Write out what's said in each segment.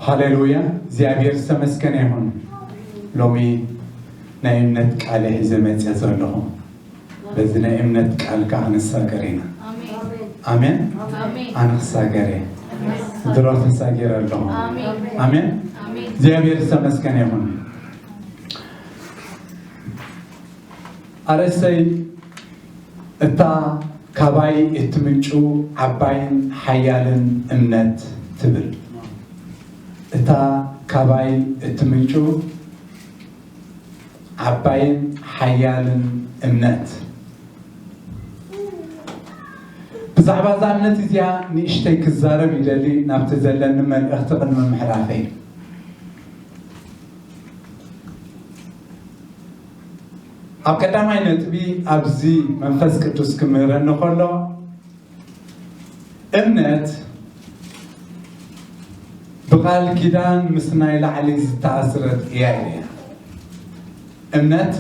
ሃሌሉያ፣ እግዚኣብሔር ዝተመስገነ ይኹን። ሎሚ ናይ እምነት ቃል ሒዘ መፅእ ዘለኹ፣ በዚ ናይ እምነት ቃል ከዓ ክንሳገር ኢና። ኣሜን። ኣነ ክሳገር እየ። ድሮ ተሳጊረ ኣለኹ። ኣሜን። እግዚኣብሔር ዝተመስገነ ይኹን። ኣርእስተይ እታ ካባይ እትምንጩ ዓባይን ሓያልን እምነት ትብል። እታ ካባይ እትምንጩ ዓባይን ሓያልን እምነት። ብዛዕባ እዛ እምነት እዚኣ ንእሽተይ ክዛረብ ይደሊ፣ ናብቲ ዘለኒ መልእኽቲ ቅድሚ ምሕላፈይ። ኣብ ቀዳማይ ነጥቢ ኣብዚ መንፈስ ቅዱስ ክምህረኒ ከሎ፣ እምነት ብቃል ኪዳን ምስ ናይ ላዕሊ ዝተኣስረት እያ ኢለ። እምነት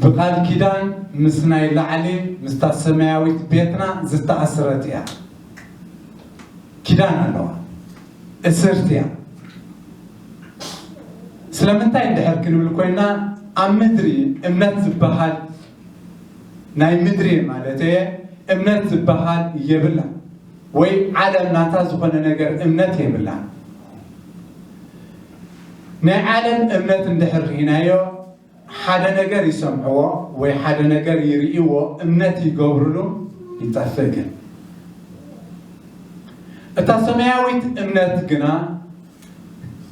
ብቃል ኪዳን ምስ ናይ ላዕሊ ምስታ ሰማያዊት ቤትና ዝተኣስረት እያ። ኪዳን ኣለዋ፣ እስርት እያ። ስለምንታይ እንድሕር ክንብል ኮይና፣ ኣብ ምድሪ እምነት ዝበሃል ናይ ምድሪ ማለት እየ፣ እምነት ዝበሃል የብላ፣ ወይ ዓለም ናታ ዝኾነ ነገር እምነት የብላ። ናይ ዓለም እምነት እንድሕር ርኢናዮ፣ ሓደ ነገር ይሰምዕዎ ወይ ሓደ ነገር ይርእይዎ፣ እምነት ይገብርሉ፣ ይጠፍእ። ግን እታ ሰማያዊት እምነት ግና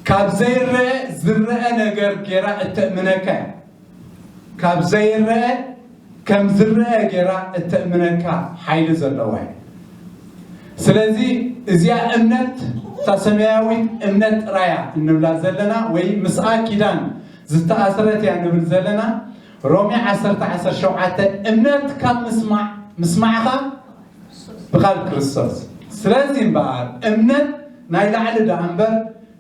ካብ ዘይረአ ዝረአ ነገር ጌራ እተእምነካ እያ። ካብ ዘይረአ ከም ዝረአ ጌራ እተእምነካ ሓይሊ ዘለዋ እያ። ስለዚ እዚኣ እምነት፣ እታ ሰማያዊት እምነት ጥራያ እንብላ ዘለና ወይ ምስኣ ኪዳን ዝተኣስረት እያ ንብል ዘለና። ሮሜ ዓሰርተ ዓሰርተ ሸውዓተ፣ እምነት ካብ ምስማዕ፣ ምስማዕኻ ብቓል ክርስቶስ። ስለዚ እምበኣር እምነት ናይ ላዕሊ ደኣ እምበር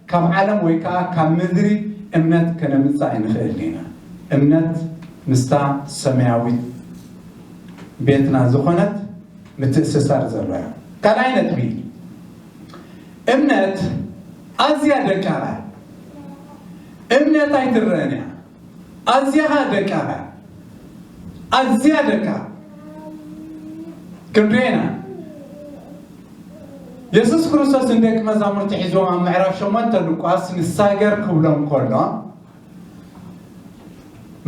ካብ ዓለም ወይ ከዓ ካብ ምድሪ እምነት ከነምጽእ ኣይንኽእልን ኢና። እምነት ምስታ ሰማያዊት ቤትና ዝኾነት ምትእስሳር ዘሎ እያ። ካልኣይ ነጥቢ፣ እምነት ኣዝያ ደቃቕ እያ። እምነት ኣይትረአን እያ። ኣዝያ ኸኣ ደቃቕ እያ። ኣዝያ ደቃቕ። ክንሪኦ ኢና። የሱስ ክርስቶስ ንደቂ መዛሙርቲ ሒዝዎም ኣብ ምዕራፍ ሸሞንተ ሉቃስ ንሳገር ክብሎም ከሎ፣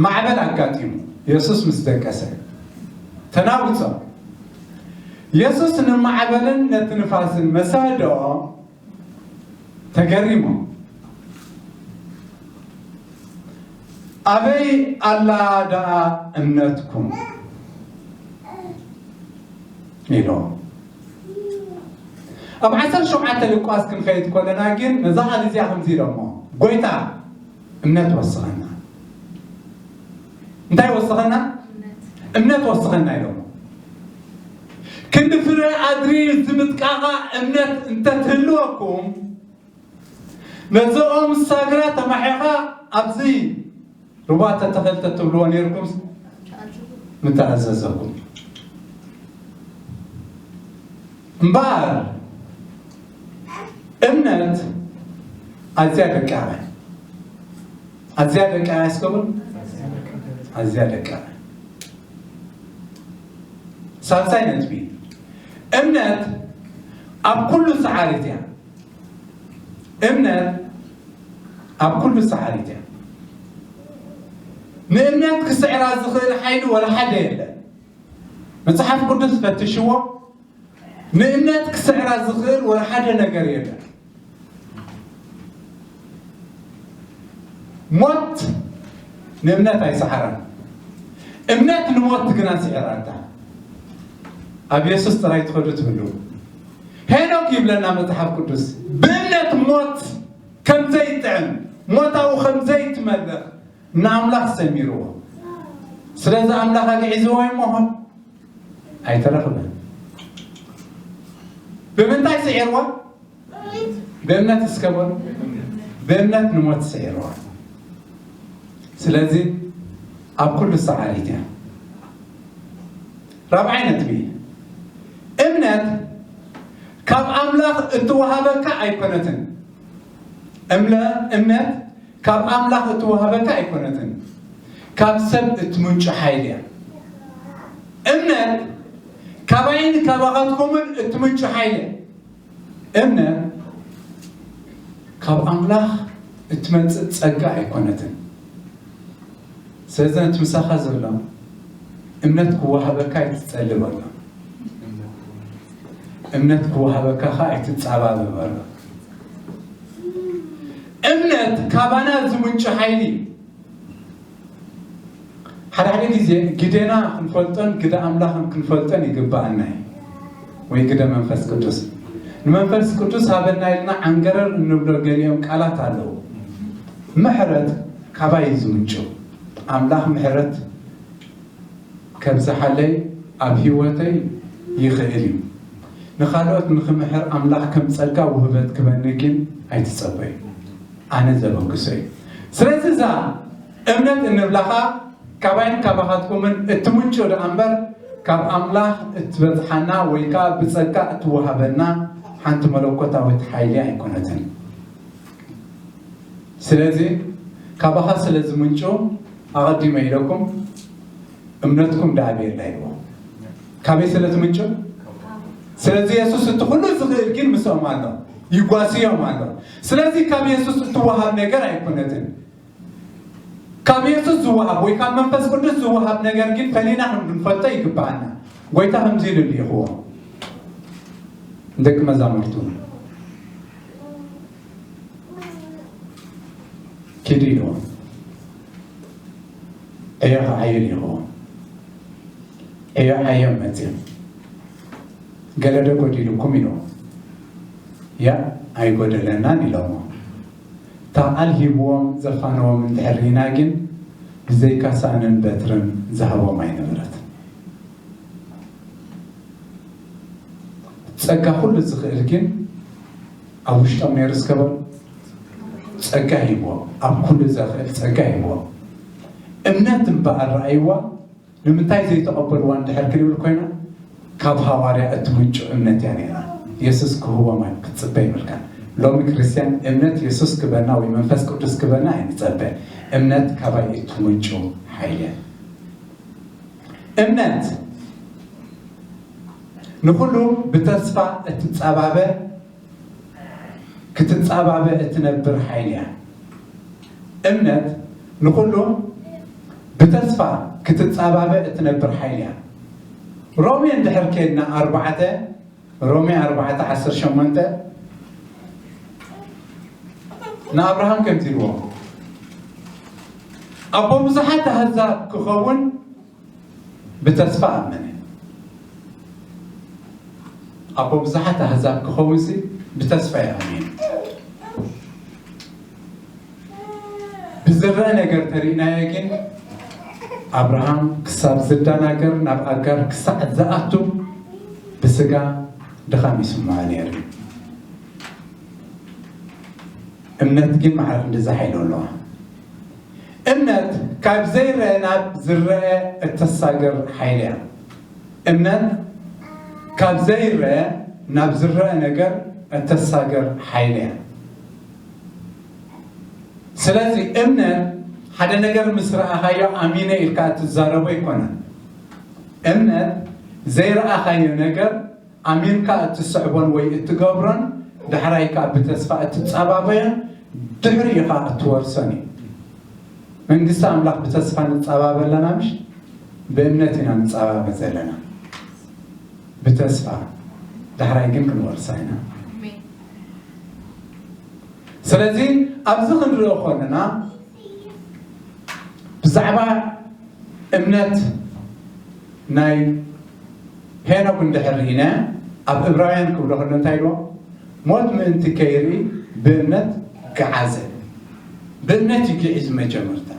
ማዕበል ኣጋጢሙ፣ የሱስ ምስ ደቀሰ ተናዊጾም። የሱስ ንማዕበልን ነቲ ንፋስን መሰዶ፣ ተገሪሞም፣ "ኣበይ ኣላ ደኣ እምነትኩም?" ኢሎም። ኣብ ዓሰርተ ሸውዓተ ሉቃስ ክንኸይድ ከለና ግን ነዛ ቃል እዚኣ ከምዚ ኢሎሞ፣ "ጎይታ፣ እምነት ወስኸና." እንታይ ወስኸና? እምነት ወስኸና ኢሎሞ። ክንዲ ፍረ ኣድሪ ዝምጥቃቓ እምነት እንተትህልወኩም፣ ነዚ ኦም ሳግራ ተማሒኻ ኣብዚ ሩባ ተተኸልተ ትብልዎ ነይርኩም ምተኣዘዘኩም። እምበኣር እምነት ኣዝያ ደቃቐ፣ ኣዝያ ደቃቐ እስከ በሉ፣ ኣዝያ ደቃቐ። ሳልሳይ ነጥቢ፣ እምነት ኣብ ኩሉ ሰዓሪት እያ። እምነት ኣብ ኩሉ ሰዓሪት እያ። ንእምነት ክስዕራ ዝኽእል ሓይሊ ወላ ሓደ የለን። መጽሓፍ ቅዱስ ፈትሽዎ፣ ንእምነት ክስዕራ ዝኽእል ወላ ሓደ ነገር የለን። ሞት ንእምነት ኣይሰዓራን። እምነት ንሞት ግና ስዒራታ። ኣብ የሱስ ጥራይ ትኸዱ ትብሉ። ሄኖክ ይብለና መጽሓፍ ቅዱስ፣ ብእምነት ሞት ከም ዘይጥዕም፣ ሞት ኣብኡ ከም ዘይትመልኽ ንኣምላኽ ሰሚርዎ። ስለዚ ኣምላኽ ኣግዒዝዎ እሞ ኣይተረኽበን። ብምንታይ ስዒርዎ? ብእምነት እስከ በሉ። ብእምነት ንሞት ስዒርዎ። ስለዚ ኣብ ኩሉ ሰዓሪት እያ። ራብዓይ ነጥቢ፣ እምነት ካብ ኣምላኽ እትወሃበካ ኣይኮነትን። እምለ እምነት ካብ ኣምላኽ እትወሃበካ ኣይኮነትን፣ ካብ ሰብ እትምንጩ ሓይሊ እያ። እምነት ካባይን ካባኻትኩምን እትምንጩ ሓይሊ እያ። እምነት ካብ ኣምላኽ እትመጽእ ጸጋ ኣይኮነትን። ስለዚ ነቲ ምሳኻ ዘሎ እምነት ክወሃበካ ኣይትጸልእ በሎ። እምነት ክወሃበካ ኸኣ ኣይትጻባበ በሎ። እምነት ካባና ዝምንጩ ሓይሊ እዩ። ሓደ ሓደ ግዜ ግደና ክንፈልጦን ግደ ኣምላኽን ክንፈልጦን ይግብኣና እዩ። ወይ ግደ መንፈስ ቅዱስ። ንመንፈስ ቅዱስ ሃበና ኢልና ዓንገረር እንብሎ ገሊኦም ቃላት ኣለዉ። ምሕረት ካባይ እዩ ዝምንጩ። ኣምላኽ ምሕረት ከብዝሓለይ ኣብ ህይወተይ ይኽእል እዩ። ንኻልኦት ንኽምሕር ኣምላኽ ከም ጸጋ ውህበት ክበኒ ግን ኣይትጸበዩ። ኣነ ዘበግሶ እዩ። ስለዚ እዛ እምነት እንብላኻ ካባይን ካባኻትኩምን እትምንጩ ደኣ እምበር ካብ ኣምላኽ እትበጽሓና ወይ ከኣ ብጸጋ እትወሃበና ሓንቲ መለኮታዊት ሓይሊ ኣይኮነትን። ስለዚ ካባኻ ስለ ዝምንጩ ኣቐዲመ ኢለኩም እምነትኩም ደኣ ኣበይ ኣላ ኢልዎ። ካበይ ስለ ትምንጩ? ስለዚ የሱስ እቲ ኩሉ ዝኽእል ግን ምስኦም ኣሎ፣ ይጓስዮም ኣሎ። ስለዚ ካብ የሱስ እትወሃብ ነገር ኣይኮነትን። ካብ የሱስ ዝወሃብ ወይ ካብ መንፈስ ቅዱስ ዝወሃብ ነገር ግን ፈሊና ክንፈልጦ ይግብኣና። ጎይታ ከምዚ ኢሉ ልኢኽዎ ንደቂ መዛሙርቱ፣ ኪዱ ኢልዎ። ዕዮ ክዓዩ ልኢኽዎ። ዕዮ ዓዮም መጺኦም። ገለ ዶ ጎዲሉኩም ኢልዎም። ያ ኣይጎደለናን ኢሎሞ። እታ ቃል ሂብዎም ዘፋነዎም እንድሕር ርኢና ግን ብዘይካ ሳእንን በትርን ዝሃቦም ኣይነበረትን። ጸጋ ኩሉ ዝኽእል ግን ኣብ ውሽጦም ነይሩ እስከ በሉ። ጸጋ ሂብዎም። ኣብ ኩሉ ዘኽእል ጸጋ ሂብዎም። እምነት እምበኣር ረኣይዋ ንምንታይ ዘይተቐበልዋ እንድሕር ክንብል ኮይና ካብ ሃዋርያ እትምንጩ እምነት እያ ነይራ። የሱስ ክህቦም ክትጽበ ይብልካ። ሎሚ ክርስትያን እምነት የሱስ ክበና ወይ መንፈስ ቅዱስ ክበና ኣይንጸበ። እምነት ካባይ እትምንጩ ሓይሊ እያ። እምነት ንኹሉ ብተስፋ እትጸባበ ክትጻባበ እትነብር ሓይሊ እያ። እምነት ንኹሉ ብተስፋ ክትጻባበ እትነብር ሓይሊ እያ። ሮሜ እንድሕር ኬድና ኣርባዕተ ሮሜ ኣርባዕተ ዓሰርተ ሸሞንተ ንኣብርሃም ከምዚ ኢልዎ ኣቦ ብዙሓት ኣህዛብ ክኸውን ብተስፋ ኣመነ። ኣቦ ብዙሓት ኣህዛብ ክኸውን ሲ ብተስፋ ይኣምን። ብዝረአ ነገር ተሪእናዮ ግን ኣብርሃም ክሳብ ዝደናገር ናብ ኣጋር ክሳዕ ዝኣቱ ብስጋ ድኻም ይስምዖ ነይሩ። እምነት ግን ማዕረ ክንድዚ ሓይሊ ኣለዋ። እምነት ካብ ዘይረአ ናብ ዝረአ እተሳግር ሓይሊ እያ። እምነት ካብ ዘይረአ ናብ ዝረአ ነገር እተሳግር ሓይሊ እያ። ስለዚ እምነት ሓደ ነገር ምስ ረኣኻዮ ኣሚነ ኢልካ እትዛረቦ ኣይኮነን። እምነት ዘይረኣኻዮ ነገር ኣሚንካ እትስዕቦን ወይ እትገብሮን ዳሕራይ ከኣ ብተስፋ እትጸባበዮን ድሕሪኡ ከኣ እትወርሶን እዩ። መንግስቲ ኣምላኽ ብተስፋ ንጸባበ ኣለና ምሽ? ብእምነት ኢና ንጸባበ ዘለና። ብተስፋ ዳሕራይ ግን ክንወርሳ ኢና። ስለዚ ኣብዚ ክንሪኦ ከለና ብዛዕባ እምነት ናይ ሄኖክ እንድሕር ርኢና ኣብ እብራውያን ክብሎ ከሎ እንታይ ኢልዎ? ሞት ምእንቲ ከይርኢ ብእምነት ገዓዘ። ብእምነት እዩ ግዒዙ መጀመርታ።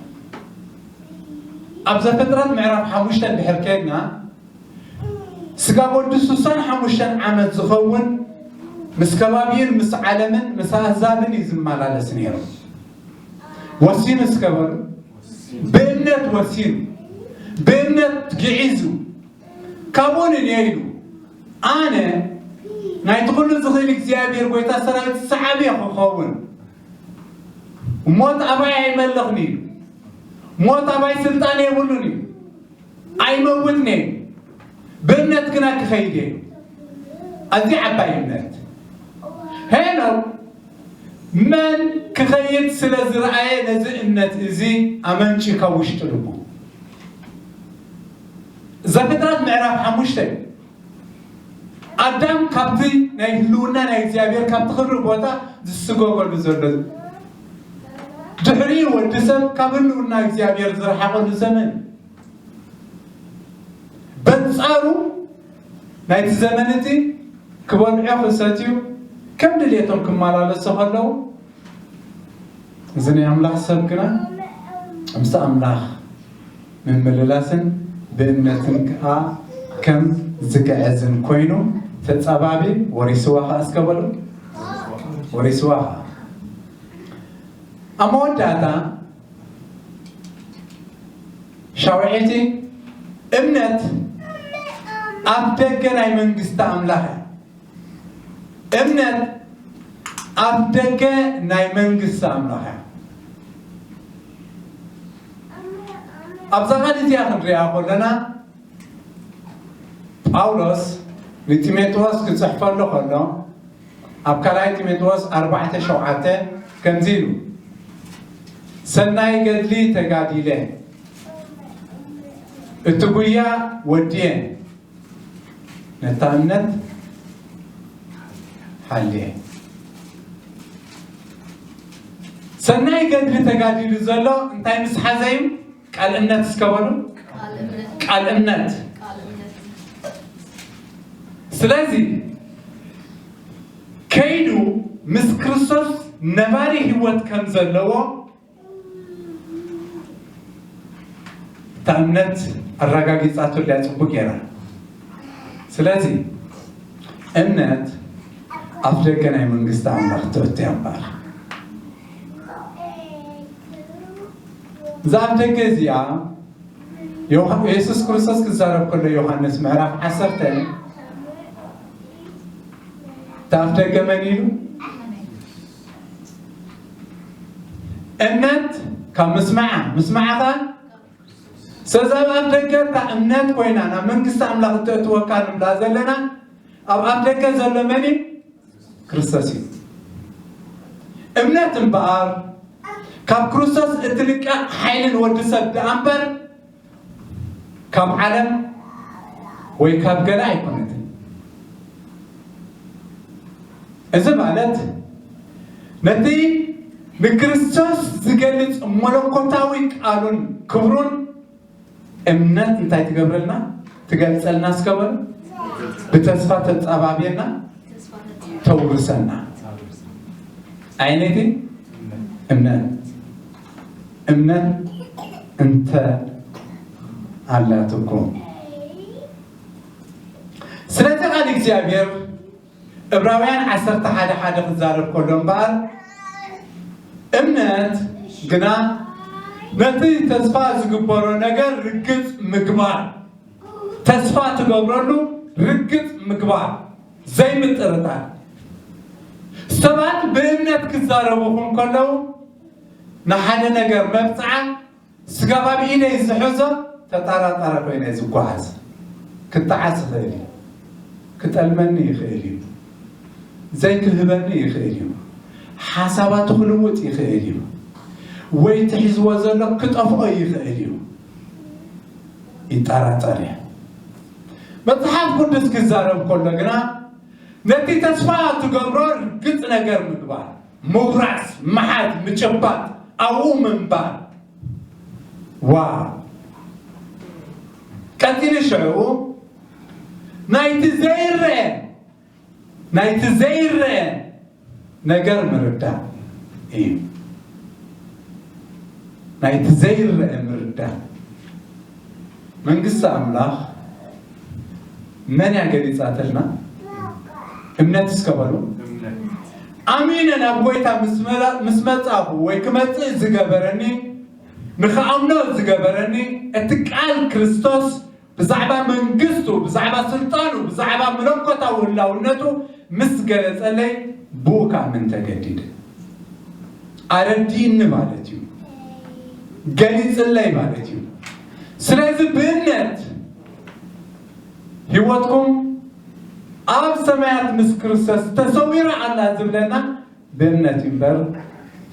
ኣብ ዘፍጥረት ምዕራፍ ሓሙሽተ እንድሕር ከድና ስጋብ ወዲ ሱሳን ሓሙሽተን ዓመት ዝኸውን ምስ ከባቢኡን ምስ ዓለምን ምስ ኣህዛብን እዩ ዝመላለስ ነይሩ። ወሲኑ እስከ በሉ። ብእምነት ወሲኑ፣ ብእምነት ግዒዙ፣ ካብኡ ንንየ ኢሉ ኣነ ናይቲ ኩሉ ዝኽእል እግዚኣብሔር ጎይታ ሰራዊት ሰዓቢ እየ ክኸውን። ሞት ኣባይ ኣይመልኽን እዩ። ሞት ኣባይ ስልጣን የብሉን እዩ። ኣይመውትን እየ። ብእምነት ግና ክኸይድ እየ። ኣዝያ ዓባይ እምነት። ሄኖክ መን ክኸይድ ስለ ዝረኣየ ነዚ እምነት እዚ ኣመንጭ ካብ ውሽጢ ልቡ። ዘፍጥረት ምዕራፍ ሓሙሽተ ኣዳም ካብቲ ናይ ህልውና ናይ እግዚኣብሔር ካብቲ ክብሪ ቦታ ዝስጎገሉ ዘሎ ድሕሪ ወዲ ሰብ ካብ ህልውና እግዚኣብሔር ዝረሓቐሉ ዘመን በንጻሩ ናይቲ ዘመን እቲ ክበልዑ ክሰትዩ ከም ድልየቶም ክመላለሱ ከለዉ እዚ ናይ ኣምላኽ ሰብ ግና ምስ ኣምላኽ ምምልላስን ብእምነትን ከኣ ከም ዝግዕዝን ኮይኑ ተጻባቢ ወሪስዋ ከኣ እስከ በሉ ወሪስዋ ከኣ ኣብ መወዳእታ ሻውዒቲ እምነት ኣፍ ደገ ናይ መንግስቲ ኣምላኽ እያ። እምነት ኣፍ ደገ ናይ መንግስቲ ኣምላኽ እያ። ኣብዛ ቃል እዚኣ ክንሪኣ ከለና ጳውሎስ ንጢሞቴዎስ ክጽሕፈሉ ከሎ ኣብ ካልኣይ ጢሞቴዎስ ኣርባዕተ ሸውዓተ ከምዚ ኢሉ ሰናይ ገድሊ ተጋዲለ እቲ ጉያ ወድየ ነታ እምነት ሓልየ ሰናይ ገድሊ ተጋዲሉ ዘሎ እንታይ ምስ ሓዘ እዩ ቃል እምነት እስከ በሉ ቃል እምነት ስለዚ ከይዱ ምስ ክርስቶስ ነባሪ ህይወት ከም ዘለዎ እታ እምነት ኣረጋጊጻትሉ እያ ጽቡቅ ገይራ ስለዚ እምነት ኣፍ ደገ ናይ መንግስቲ ኣምላኽ ትእቱ እያ እምበኣር እዛ ኣፍ ደገ እዚኣ የሱስ ክርስቶስ ክዛረብ ከሎ ዮሃንስ ምዕራፍ ዓሰርተ እታ ኣፍ ደገ መን ኢሉ እምነት ካብ ምስማዓ ምስማዓ ከኣ ሰዛ ኣብ ኣፍ ደገ እታ እምነት ኮይና ናብ መንግስቲ ኣምላኽ እተእትወካ ንብላ ዘለና ኣብ ኣፍ ደገ ዘሎ መን እዩ ክርስቶስ እዩ እምነት እምበኣር ካብ ክርስቶስ እትልቀቕ ሓይሊ ንወዲ ሰብ ደኣ እምበር ካብ ዓለም ወይ ካብ ገለ ኣይኮነትን እዚ ማለት ነቲ ንክርስቶስ ዝገልጽ መለኮታዊ ቃሉን ክብሩን እምነት እንታይ ትገብረልና ትገልጸልና እስከ በሉ ብተስፋ ተጻባብየና ተውርሰና ዓይነይቲ እምነት እምነት እንተ ኣላትኩም ስለዚ ቃል እግዚኣብሔር ዕብራውያን ዓሰርተ ሓደ ሓደ ክዛረብ ከሎ እምበኣር እምነት ግና ነቲ ተስፋ ዝግበሮ ነገር ርግጽ ምግባር ተስፋ ትገብረሉ ርግጽ ምግባር ዘይምጥርጣር ሰባት ብእምነት ክዛረቡ ክን ከለዉ ንሓደ ነገር መብጽዓ ስጋብ ኣብ ኢደይ ዝሕዞ ተጣራጣረ ኮይነ ዝጓዓዝ ክጣዓስ ይኽእል እዩ ክጠልመኒ ይኽእል እዩ ዘይክህበኒ ይኽእል እዩ ሓሳባቱ ክልውጥ ይኽእል እዩ ወይ ትሒዝዎ ዘሎ ክጠፍኦ ይኽእል እዩ ይጠራጠር እየ መፅሓፍ ቅዱስ ክዛረብ ከሎ ግና ነቲ ተስፋ ትገብሮ ርግፅ ነገር ምግባር ምውራስ፣ ምሓዝ፣ ምጭባጥ፣ ኣብኡ ምንባር። ዋው! ቀጺሉ ሽዑ ናይቲ ዘይረአ ናይቲ ዘይረአ ነገር ምርዳእ እዩ። ናይቲ ዘይረአ ምርዳእ። መንግስቲ ኣምላኽ መን እያ ገሊጻትልና? እምነት እስከ በሉ። ኣሚነ ናብ ጐይታ ምስ መጻእኹ ወይ ክመጽእ ዝገበረኒ ንኽኣምኖ ዝገበረኒ እቲ ቃል ክርስቶስ ብዛዕባ መንግስቱ ብዛዕባ ስልጣኑ ብዛዕባ መለኮታዊ ህላውነቱ ምስ ገለጸለይ ብኡ ክኣምን ተገዲደ። ኣረዲእኒ ማለት እዩ፣ ገሊፅለይ ማለት እዩ። ስለዚ ብእምነት ህይወትኩም ኣብ ሰማያት ምስ ክርስቶስ ተሰዊራ ኣላ ዝብለና ብእምነት እዩ እምበር፣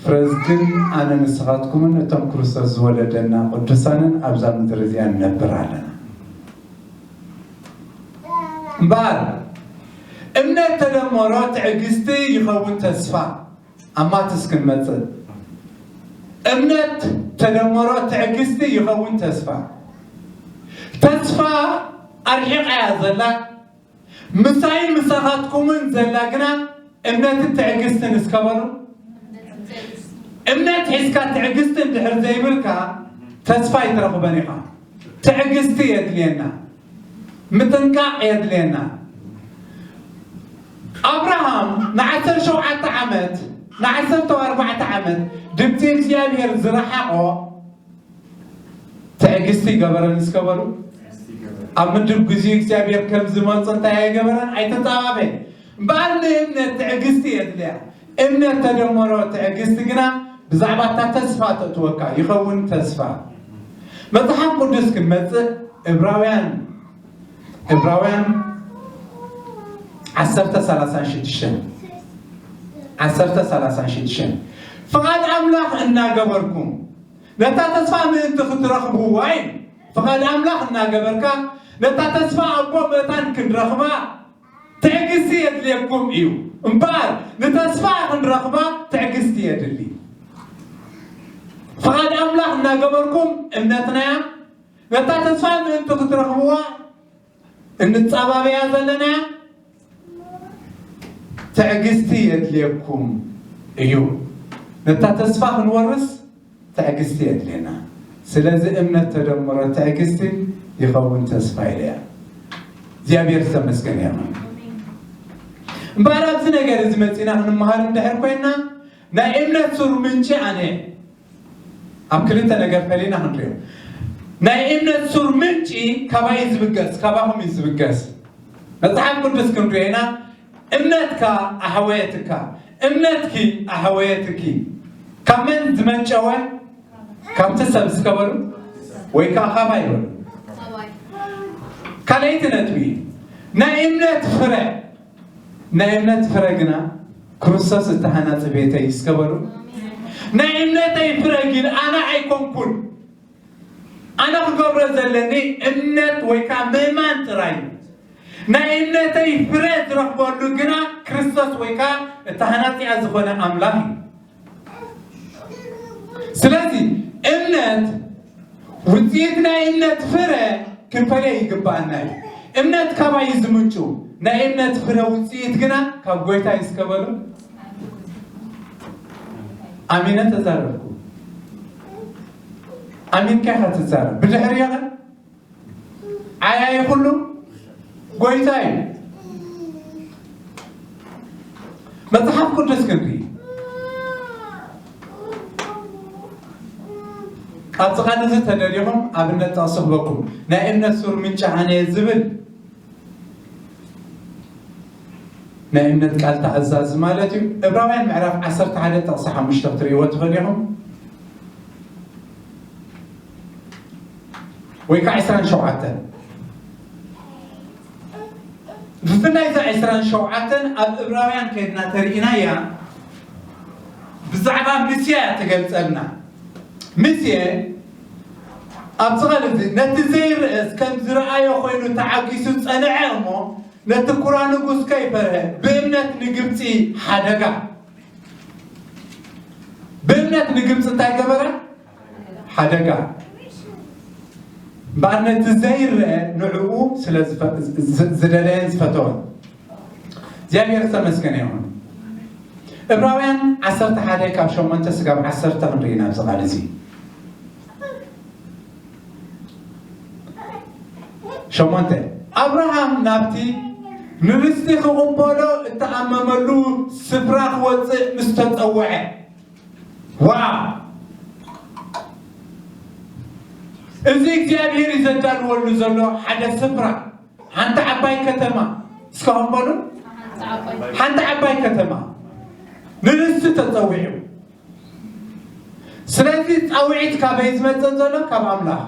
ፍረዝ ግን ኣነ ንስኻትኩምን እቶም ክርስቶስ ዝወለደና ቅዱሳንን ኣብዛ ምድሪ እዚኣ ንነብር ኣለና። እምበኣር እምነት ተደመሮ ትዕግስቲ ይኸውን ተስፋ። ኣብ ማትስ ክንመጽእ፣ እምነት ተደመሮ ትዕግስቲ ይኸውን ተስፋ። ተስፋ ኣርሒቓ እያ ዘላ፣ ምሳይን ምሳኻትኩምን ዘላ ግና እምነትን ትዕግስትን እስከ በሉ። እምነት ሒዝካ ትዕግስቲ እንድሕር ዘይብልካ ተስፋ ኣይትረኽበን ኢኻ። ትዕግስቲ የድልየና፣ ምጥንቃቕ የድልየና። ኣብርሃም ንዓሰርተ ሸውዓተ ዓመት፣ ንዓሰርተ ኣርባዕተ ዓመት ድምፂ እግዚኣብሔር ዝረሓቖ ትዕግስቲ ይገበረን እስከ በሉ። ኣብ ምድብ ግዜ እግዚኣብሔር ከም ዝመጽእ እንታይ ኣይገበረን? ኣይተጻባበን። እምበኣር ንእምነት ትዕግስቲ የድልያ። እምነት ተደመሮ ትዕግስቲ ግና ብዛዕባ እታ ተስፋ ተእትወካ ይኸውን ተስፋ። መጽሓፍ ቅዱስ ክንመጽእ፣ ዕብራውያን፣ ዕብራውያን ዓሰርተ ሰላሳን ሽዱሽተን፣ ዓሰርተ ሰላሳን ሽዱሽተን፣ ፍቓድ ኣምላኽ እናገበርኩም ነታ ተስፋ ምእንቲ ክትረኽብዋ እዩ። ፍቓድ ኣምላኽ እናገበርካ ነታ ተስፋ ኣቦ መታን ክንረኽባ ትዕግስቲ የድልየኩም እዩ። እምበኣር ንተስፋ ክንረኽባ ትዕግስቲ የድሊ። ፍቓድ ኣምላኽ እናገበርኩም እምነትናያ ነታ ተስፋ ምእንቲ ክትረኽብዋ እንጻባበያ ዘለና ትዕግስቲ የድልየኩም እዩ። ነታ ተስፋ ክንወርስ ትዕግስቲ የድልየና። ስለዚ እምነት ተደምሮ ትዕግስቲ ይኸውን ተስፋ ኢለያ። እግዚኣብሔር ዝተመስገነ ይኹን። እምበኣር ኣብዚ ነገር እዚ መጺና ክንመሃር እንድሕር ኮይና ናይ እምነት ሱር ምንጪ ኣነ ኣብ ክልተ ነገር ፈሊና ክንሪኦ። ናይ እምነት ሱር ምንጪ ካባይ እዩ ዝብገስ፣ ካባኹም እዩ ዝብገስ። መጽሓፍ ቅዱስ ክንሪኦ ኢና። እምነትካ ኣሕወየትካ፣ እምነትኪ ኣሕወየትኪ ካብ መን ዝመንጨወ? ካብቲ ሰብ እስከ በሉ፣ ወይ ከዓ ካባይ በሉ። ካልኣይቲ ነጥቢ ናይ እምነት ፍረ፣ ናይ እምነት ፍረ ግና ክርስቶስ እቲ ሃናጺ ቤተይ እስከ በሉ። ናይ እምነተይ ፍረ ግን ኣነ ኣይኮንኩን፣ ኣነ ክገብሮ ዘለኒ እምነት ወይ ከዓ ምእማን ጥራይ። ናይ እምነተይ ፍረ ዝረኽበሉ ግና ክርስቶስ ወይ ከዓ እቲ ሃናጺኣ ዝኾነ ኣምላኽ እዩ። ስለዚ እምነት፣ ውፅኢት ናይ እምነት ፍረ ክንፈልዮ ይግባኣና እዩ። እምነት ካባይ እዩ ዝምንጩ? ናይ እምነት ፍረ ውፅኢት ግና ካብ ጎይታ እዩ። እስከ በሉ። ኣሚነ ተዛረብኩ። ኣሚንካ ኢኻ ትዛረብ። ብድሕር ኢኻ ዓያዪ ኩሉ ጎይታ እዩ። መጽሓፍ ቅዱስ ክንርኢ። ኣብዚ ቃል እዚ ተደሊኹም ኣብነት ጥቕሲ ክበኩም። ናይ እምነት ሱር ምንጪ ኣነ እየ ዝብል ናይ እምነት ቃል ተኣዛዚ ማለት እዩ። ዕብራውያን ምዕራፍ ዓሰርተ ሓደ ጥቕሲ ሓሙሽተ ክትርእይዎ ትኽእሉ ኢኹም። ወይ ከዓ ዕስራን ሸውዓተን። ብፍላይ እዛ ዕስራን ሸውዓተን ኣብ ዕብራውያን ከድና ተርእናያ ብዛዕባ ምስያ እያ ትገልጸልና። ምስየ ኣብዚ ቃል እዚ ነቲ ዘይርአስ ከም ዝረኣዮ ኮይኑ ተዓጊሱ ጸንዐ እሞ ነቲ ኩራ ንጉስ ከይፈርሀ ብእምነት ንግብፂ ሓደጋ። ብእምነት ንግብፂ እንታይ ገበረ? ሓደጋ። እምበኣር ነቲ ዘይረአ ንዕኡ ስለ ዝፈ- ዝ- ዝደለየን ዝፈተወን እግዚኣብሔር ዝተመስገነ ይኹን። ዕብራውያን ዓሰርተ ሓደ ካብ ሸሞንተ ስጋብ ዓሰርተ ክንርኢ ኢና ኣብዚ ቃል እዚ። ሸሞንተ ኣብርሃም ናብቲ ንርስቲ ክቕበሎ እተኣመመሉ ስፍራ ክወፅእ ምስ ተፀውዐ። ዋ እዚ እግዚኣብሔር እዩ ዘዳልወሉ ዘሎ ሓደ ስፍራ፣ ሓንቲ ዓባይ ከተማ። እስካሁን በሉ ሓንቲ ዓባይ ከተማ ንርስቲ ተፀዊዑ። ስለዚ ጻውዒት ካበይ ዝመጽእ ዘሎ? ካብ ኣምላኽ።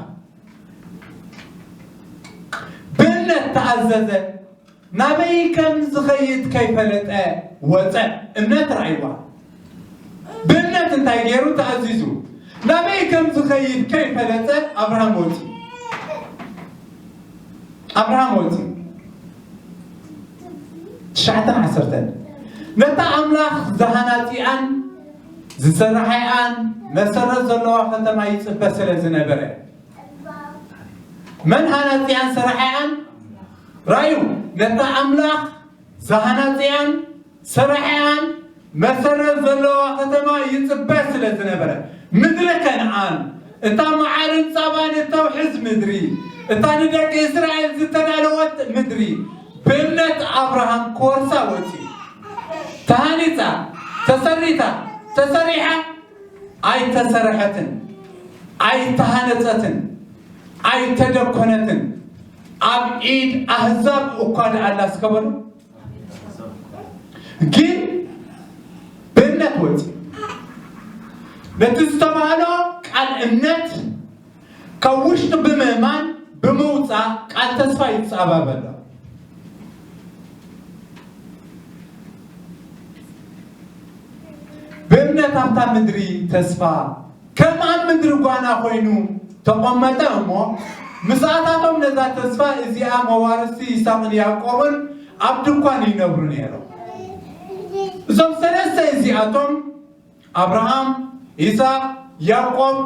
ብእምነት ተኣዘዘ፣ ናበይ ከም ዝኸይድ ከይፈለጠ ወጸ። እምነት ረኣይዋ። ብእምነት እንታይ ገይሩ? ተኣዚዙ። ናበይ ከም ዝኸይድ ከይፈለጠ ኣብርሃም ወጺኡ። ኣብርሃም ወፂ ትሽዓተን ዓሰርተን ነታ ኣምላኽ ዝሃናፂኣን ዝሰራሓያን መሰረት ዘለዋ ከተማ ይፅበ ስለ ዝነበረ፣ መን ሃናፂኣን ሰራሓያን? ራዩ ነታ ኣምላኽ ዝሃናፂኣን ሰራሕያን መሰረት ዘለዋ ከተማ ይፅበ ስለ ዝነበረ፣ ምድሪ ከነኣን፣ እታ መዓርን ፃባን እተውሕዝ ምድሪ፣ እታ ንደቂ እስራኤል ዝተዳለወት ምድሪ፣ ብእምነት ኣብርሃም ክወርሳ ወፂኡ። ተሃኒፃ፣ ተሰሪታ፣ ተሰሪሓ፣ ኣይተሰረሐትን፣ ኣይተሃነፀትን፣ ኣይተደኮነትን፣ ኣብ ኢድ ኣህዛብ እኳ ደኣ ኣላ እስከ በሉ። ግን ብእምነት ወፂ ነቲ ዝተባህሎ ቃል እምነት ካብ ውሽጢ ብምእማን ብምውፃእ ቃል ተስፋ ይፃባበሎ። ብእምነት ኣብታ ምድሪ ተስፋ ከም ኣብ ምድሪ ጓና ኮይኑ ተቐመጠ እሞ፣ ምስኣታቶም ነዛ ተስፋ እዚኣ መዋርስቲ ይስሐቅን ያዕቆብን ኣብ ድኳን ይነብሩ ነይሮም። እዞም ሰለስተ እዚኣቶም ኣብርሃም፣ ይስሐቅ፣ ያዕቆብ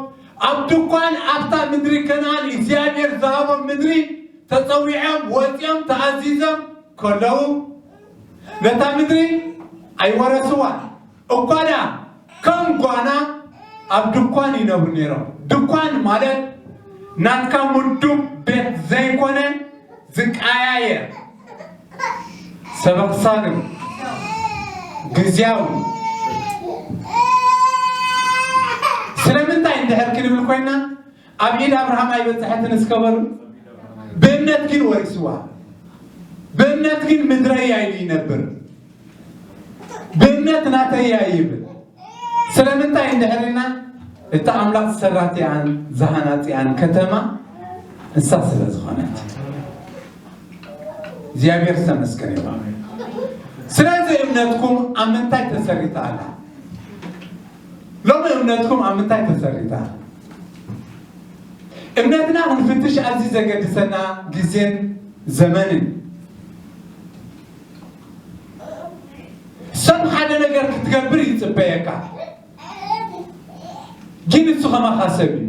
ኣብ ድኳን ኣብታ ምድሪ ከነኣን እግዚኣብሔር ዝሃቦም ምድሪ ተጸዊዖም ወጺኦም ተኣዚዞም ከለዉ ነታ ምድሪ ኣይወረስዋን። እኳ ደኣ ከም ጓና ኣብ ድኳን ይነብሩ ነይሮም። ድኳን ማለት ናትካ ምዱብ ቤት ዘይኮነ ዝቀያየር ሰበኽሳግም ግዝያዊ። ስለምንታይ እንድሕር ክንብል ኮይና ኣብ ኢድ ኣብርሃም ኣይበፅሐትን እስከ በሉ። ብእምነት ግን ወሪስዋ። ብእምነት ግን ምድረይ ኢሉ ይነብር። ብእምነት ናተይ ይብል። ስለምንታይ እንድሕር ኢልና እቲ ኣምላኽ ዝሰራትያን ዝሃናፅያን ከተማ እሳ ስለ ዝኾነት እግዚኣብሔር ዝተመስገነ ይኹን። ስለዚ እምነትኩም ኣብ ምንታይ ተሰሪታ ኣላ? ሎሚ እምነትኩም ኣብ ምንታይ ተሰሪታ? እምነትና ክንፍትሽ ኣዝዩ ዘገድሰና ግዜን ዘመንን። ሰብ ሓደ ነገር ክትገብር ይጽበየካ፣ ግን እሱ ከማኻ ሰብ እዩ።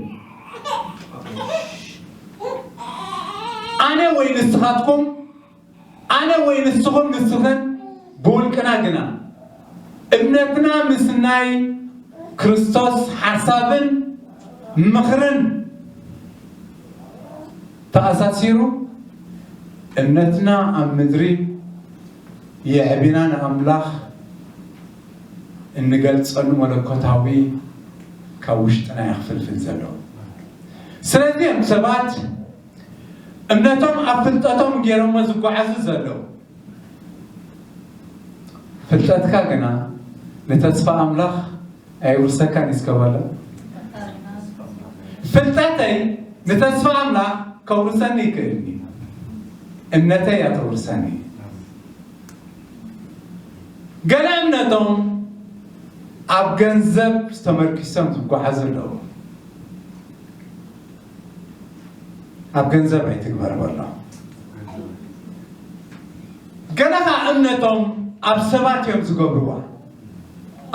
ኣነ ወይ ንስኻትኩም፣ ኣነ ወይ ንስኹም ንስኽን ብውልቅና ግና እምነትና ምስ ናይ ክርስቶስ ሓሳብን ምኽርን ተኣሳሲሩ እምነትና ኣብ ምድሪ የዕቢና ንኣምላኽ እንገልጸሉ መለኮታዊ ካብ ውሽጥና እዩ ክፍልፍል ዘለዎ። ስለዚ እዮም ሰባት እምነቶም ኣብ ፍልጠቶም ገይሮሞ ዝጓዓዙ ዘለዉ። ፍልጠትካ ግና ንተስፋ ኣምላኽ ኣይውርሰካን እዩ እስከ በሎ። ፍልጠተይ ንተስፋ ኣምላኽ ከውርሰኒ ይክእል እዩ። እምነተይ እያ ተውርሰኒ። ገለ እምነቶም ኣብ ገንዘብ ተመርኪሶም ዝጓዓዙ ኣለዉ። ኣብ ገንዘብ ኣይትግበር በሎ። ገለ ኸዓ እምነቶም ኣብ ሰባት እዮም ዝገብርዋ።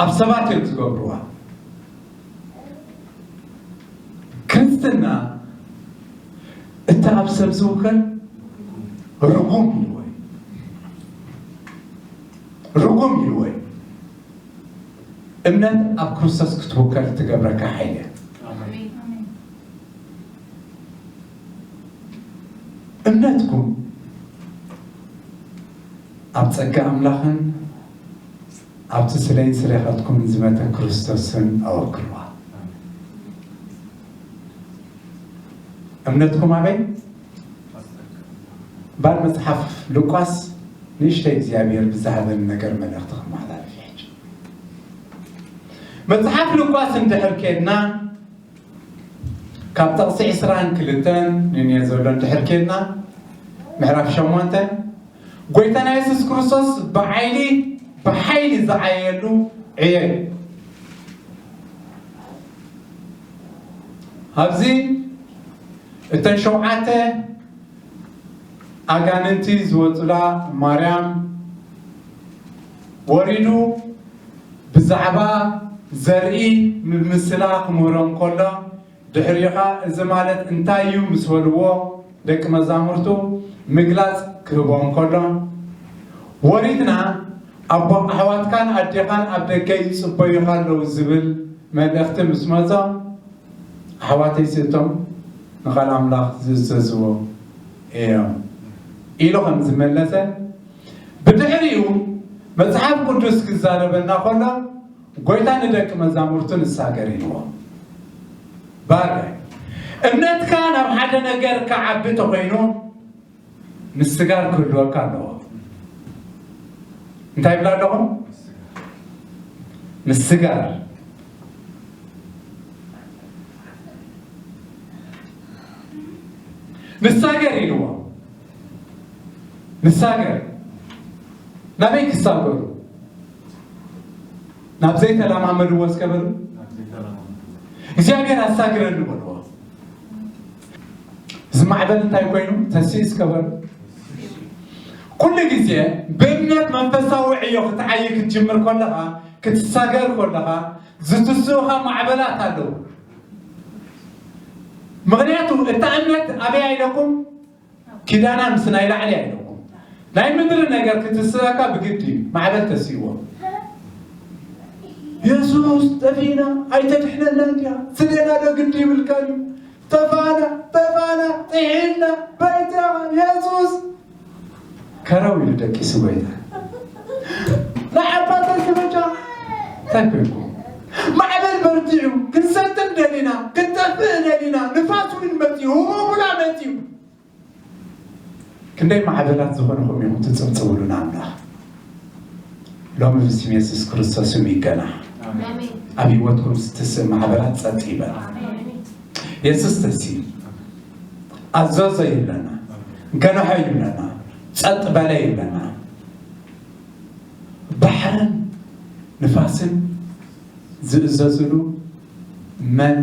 ኣብ ሰባት እዮም ዝገብርዋ። ክርስትና እቲ ኣብ ሰብ ዝውከል ርጉም ኢልዎ እዩ። ርጉም ኢልዎ እዩ። እምነት ኣብ ክርስቶስ ክትውከል ትገብረካ ሓይሊ እያ። ኣሜን። እምነትኩም ኣብ ጸጋ ኣምላኽን ኣብቲ ስለይን ስሬኻትኩምን ዝመተ ክርስቶስን ኣወክልዋ። እምነትኩም ኣበይ? ባል መጽሓፍ ሉቃስ ንእሽተይ እግዚኣብሔር ብዝሃበኒ ነገር መልእኽቲ ከመሓላልፍ ይሕጂ። መጽሓፍ ሉቃስ እንድሕር ኬድና ካብ ጥቕሲ ዕስራን ክልተን ንንየ ዘሎ እንድሕር ኬድና፣ ምዕራፍ ሸሞንተ፣ ጎይታና የሱስ ክርስቶስ ብዓይሊ፣ ብሓይሊ ዝዓየሉ ዕየ እዩ። ኣብዚ እተን ሸውዓተ ኣጋንንቲ ዝወጹላ ማርያም ወሪዱ ብዛዕባ ዘርኢ ብምስላ ክምህሮም ከሎ፣ ድሕሪኻ "እዚ ማለት እንታይ እዩ?" ምስ በልዎ፣ ደቂ መዛሙርቱ ምግላጽ ክህቦም ከሎ፣ "ወሪድና ኣቦ ኣሕዋትካን ኣዴኻን ኣብ ደገ ይጽበዩኻ ኣለዉ" ዝብል መልእኽቲ ምስ መጾ፣ "ኣሕዋተይ ስእቶም ንቓል ኣምላኽ ዝእዘዝዎ እዮም" ኢሉ ከም ዝመለሰ፣ ብድሕሪኡ መጽሓፍ ቅዱስ ክዛረበና ከሎ፣ ጎይታ ንደቂ መዛሙርቱ "ንሳገር" ኢልዎ። ባርጋይ፣ እምነትካ ናብ ሓደ ነገር ክዓቢ ተኾይኑ፣ ምስጋር ክህልወካ ኣለዎ። እንታይ ይብላ ኣለኹም? ምስጋር። "ንሳገር" ኢልዎ። "ንሳገር"። ናበይ ክሳገሩ? ናብ ዘይተለማመድዎ እስከ በሉ። "እግዚኣብሔር ኣሳግረኒ" በልዎ። እዚ ማዕበል እንታይ ኮይኑ? ተስኢ እስከ በሉ። ኩሉ ግዜ ብእምነት መንፈሳዊ ዕዮ ክትዓይ ክትጅምር ከለኻ፣ ክትሳገር ከለኻ፣ ዝትስኡኻ ማዕበላት ኣለዉ። ምኽንያቱ እታ እምነት ኣበይ ኣይለኩም? ኪዳና ምስ ናይ ላዕሊ ኣይለኩም። ናይ ምድሪ ነገር ክትስእካ ብግዲ እዩ፣ ማዕበል ተስእዎ። "የሱስ፣ ጠፊእና፣ ኣይተድሕነና እንዲያ፣ ስሌና ዶ ግዲ ይብልካ እዩ? ጠፋና፣ ጠፋና፣ ጥሒና፣ በይታ፣ የሱስ!" ከረው ኢሉ ደቂሱ ጎይታ። ንዓባተን ክበጃ እንታይ ኮንኩ? ማዕበል በርቲዑ፣ ክንሰጥም ደሊና፣ ክንጠፍእ ደሊና፣ ንፋስ እውን መጺኡ፣ ህቦ ሙላ መጺኡ። ክንደይ ማዕበላት ዝኾንኹም ኢኹም ትጽብጽብሉ ንኣምላኽ። ሎሚ ብስም የሱስ ክርስቶስ ስም ይገናሕ። ኣሜን። ኣብ ህይወትኩም ዝትስእ ማዕበላት ጸጥ ይበል። ኣሜን። የሱስ ተሲ ኣዘዞ ይብለና፣ ገንሖ ይብለና፣ ጸጥ በለ ይብለና። ባሕርን ንፋስን ዝእዘዝሉ መን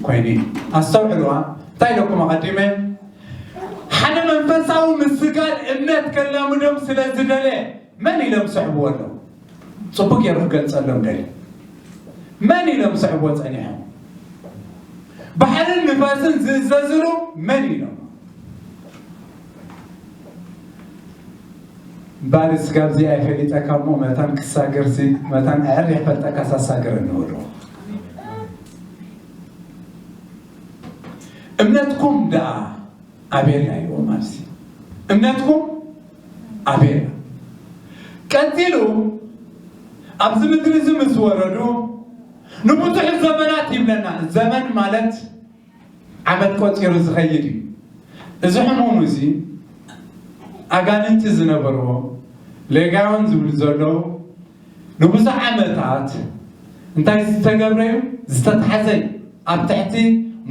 ኮይኑ እዩ? ኣስተውዕልዋ። እንታይ ኢለኩም ኣቐዲመ? ሓደ መንፈሳዊ ምስጋር እምነት ከላምዶም ስለ ዝደለ መን ኢሎም ስሕብዎ ኣለዉ? ጽቡቅ ገይሩ ክገልጸሎም ደልዩ። መን ኢሎም ስሕብዎ ጸኒሖም? ባሕርን ንፋስን ዝእዘዝሉ መን ኢሎም? እምበኣር ስጋብ እዚኣ ይፈሊጠካ እሞ መታን ክሳገርሲ፣ መታን ኣዕር ይፈልጠካ ሳሳገረኒ በልዎ። እምነትኩም ደኣ ኣበየና ኢልዎም ኣብዚ። እምነትኩም ኣበየና። ቀጺሉ ኣብዚ ምድሪ እዚ ምስ ወረዱ ንብዙሕ ዘመናት ይብለና። ዘመን ማለት ዓመት ቆጺሩ ዝኸይድ እዩ። እዚ ሕሙም እዚ ኣጋንንቲ ዝነበርዎ ሌጋዮን ዝብሉ ዘለዉ ንብዙሕ ዓመታት እንታይ ዝተገብረ እዩ? ዝተታሕዘ እዩ። ኣብ ትሕቲ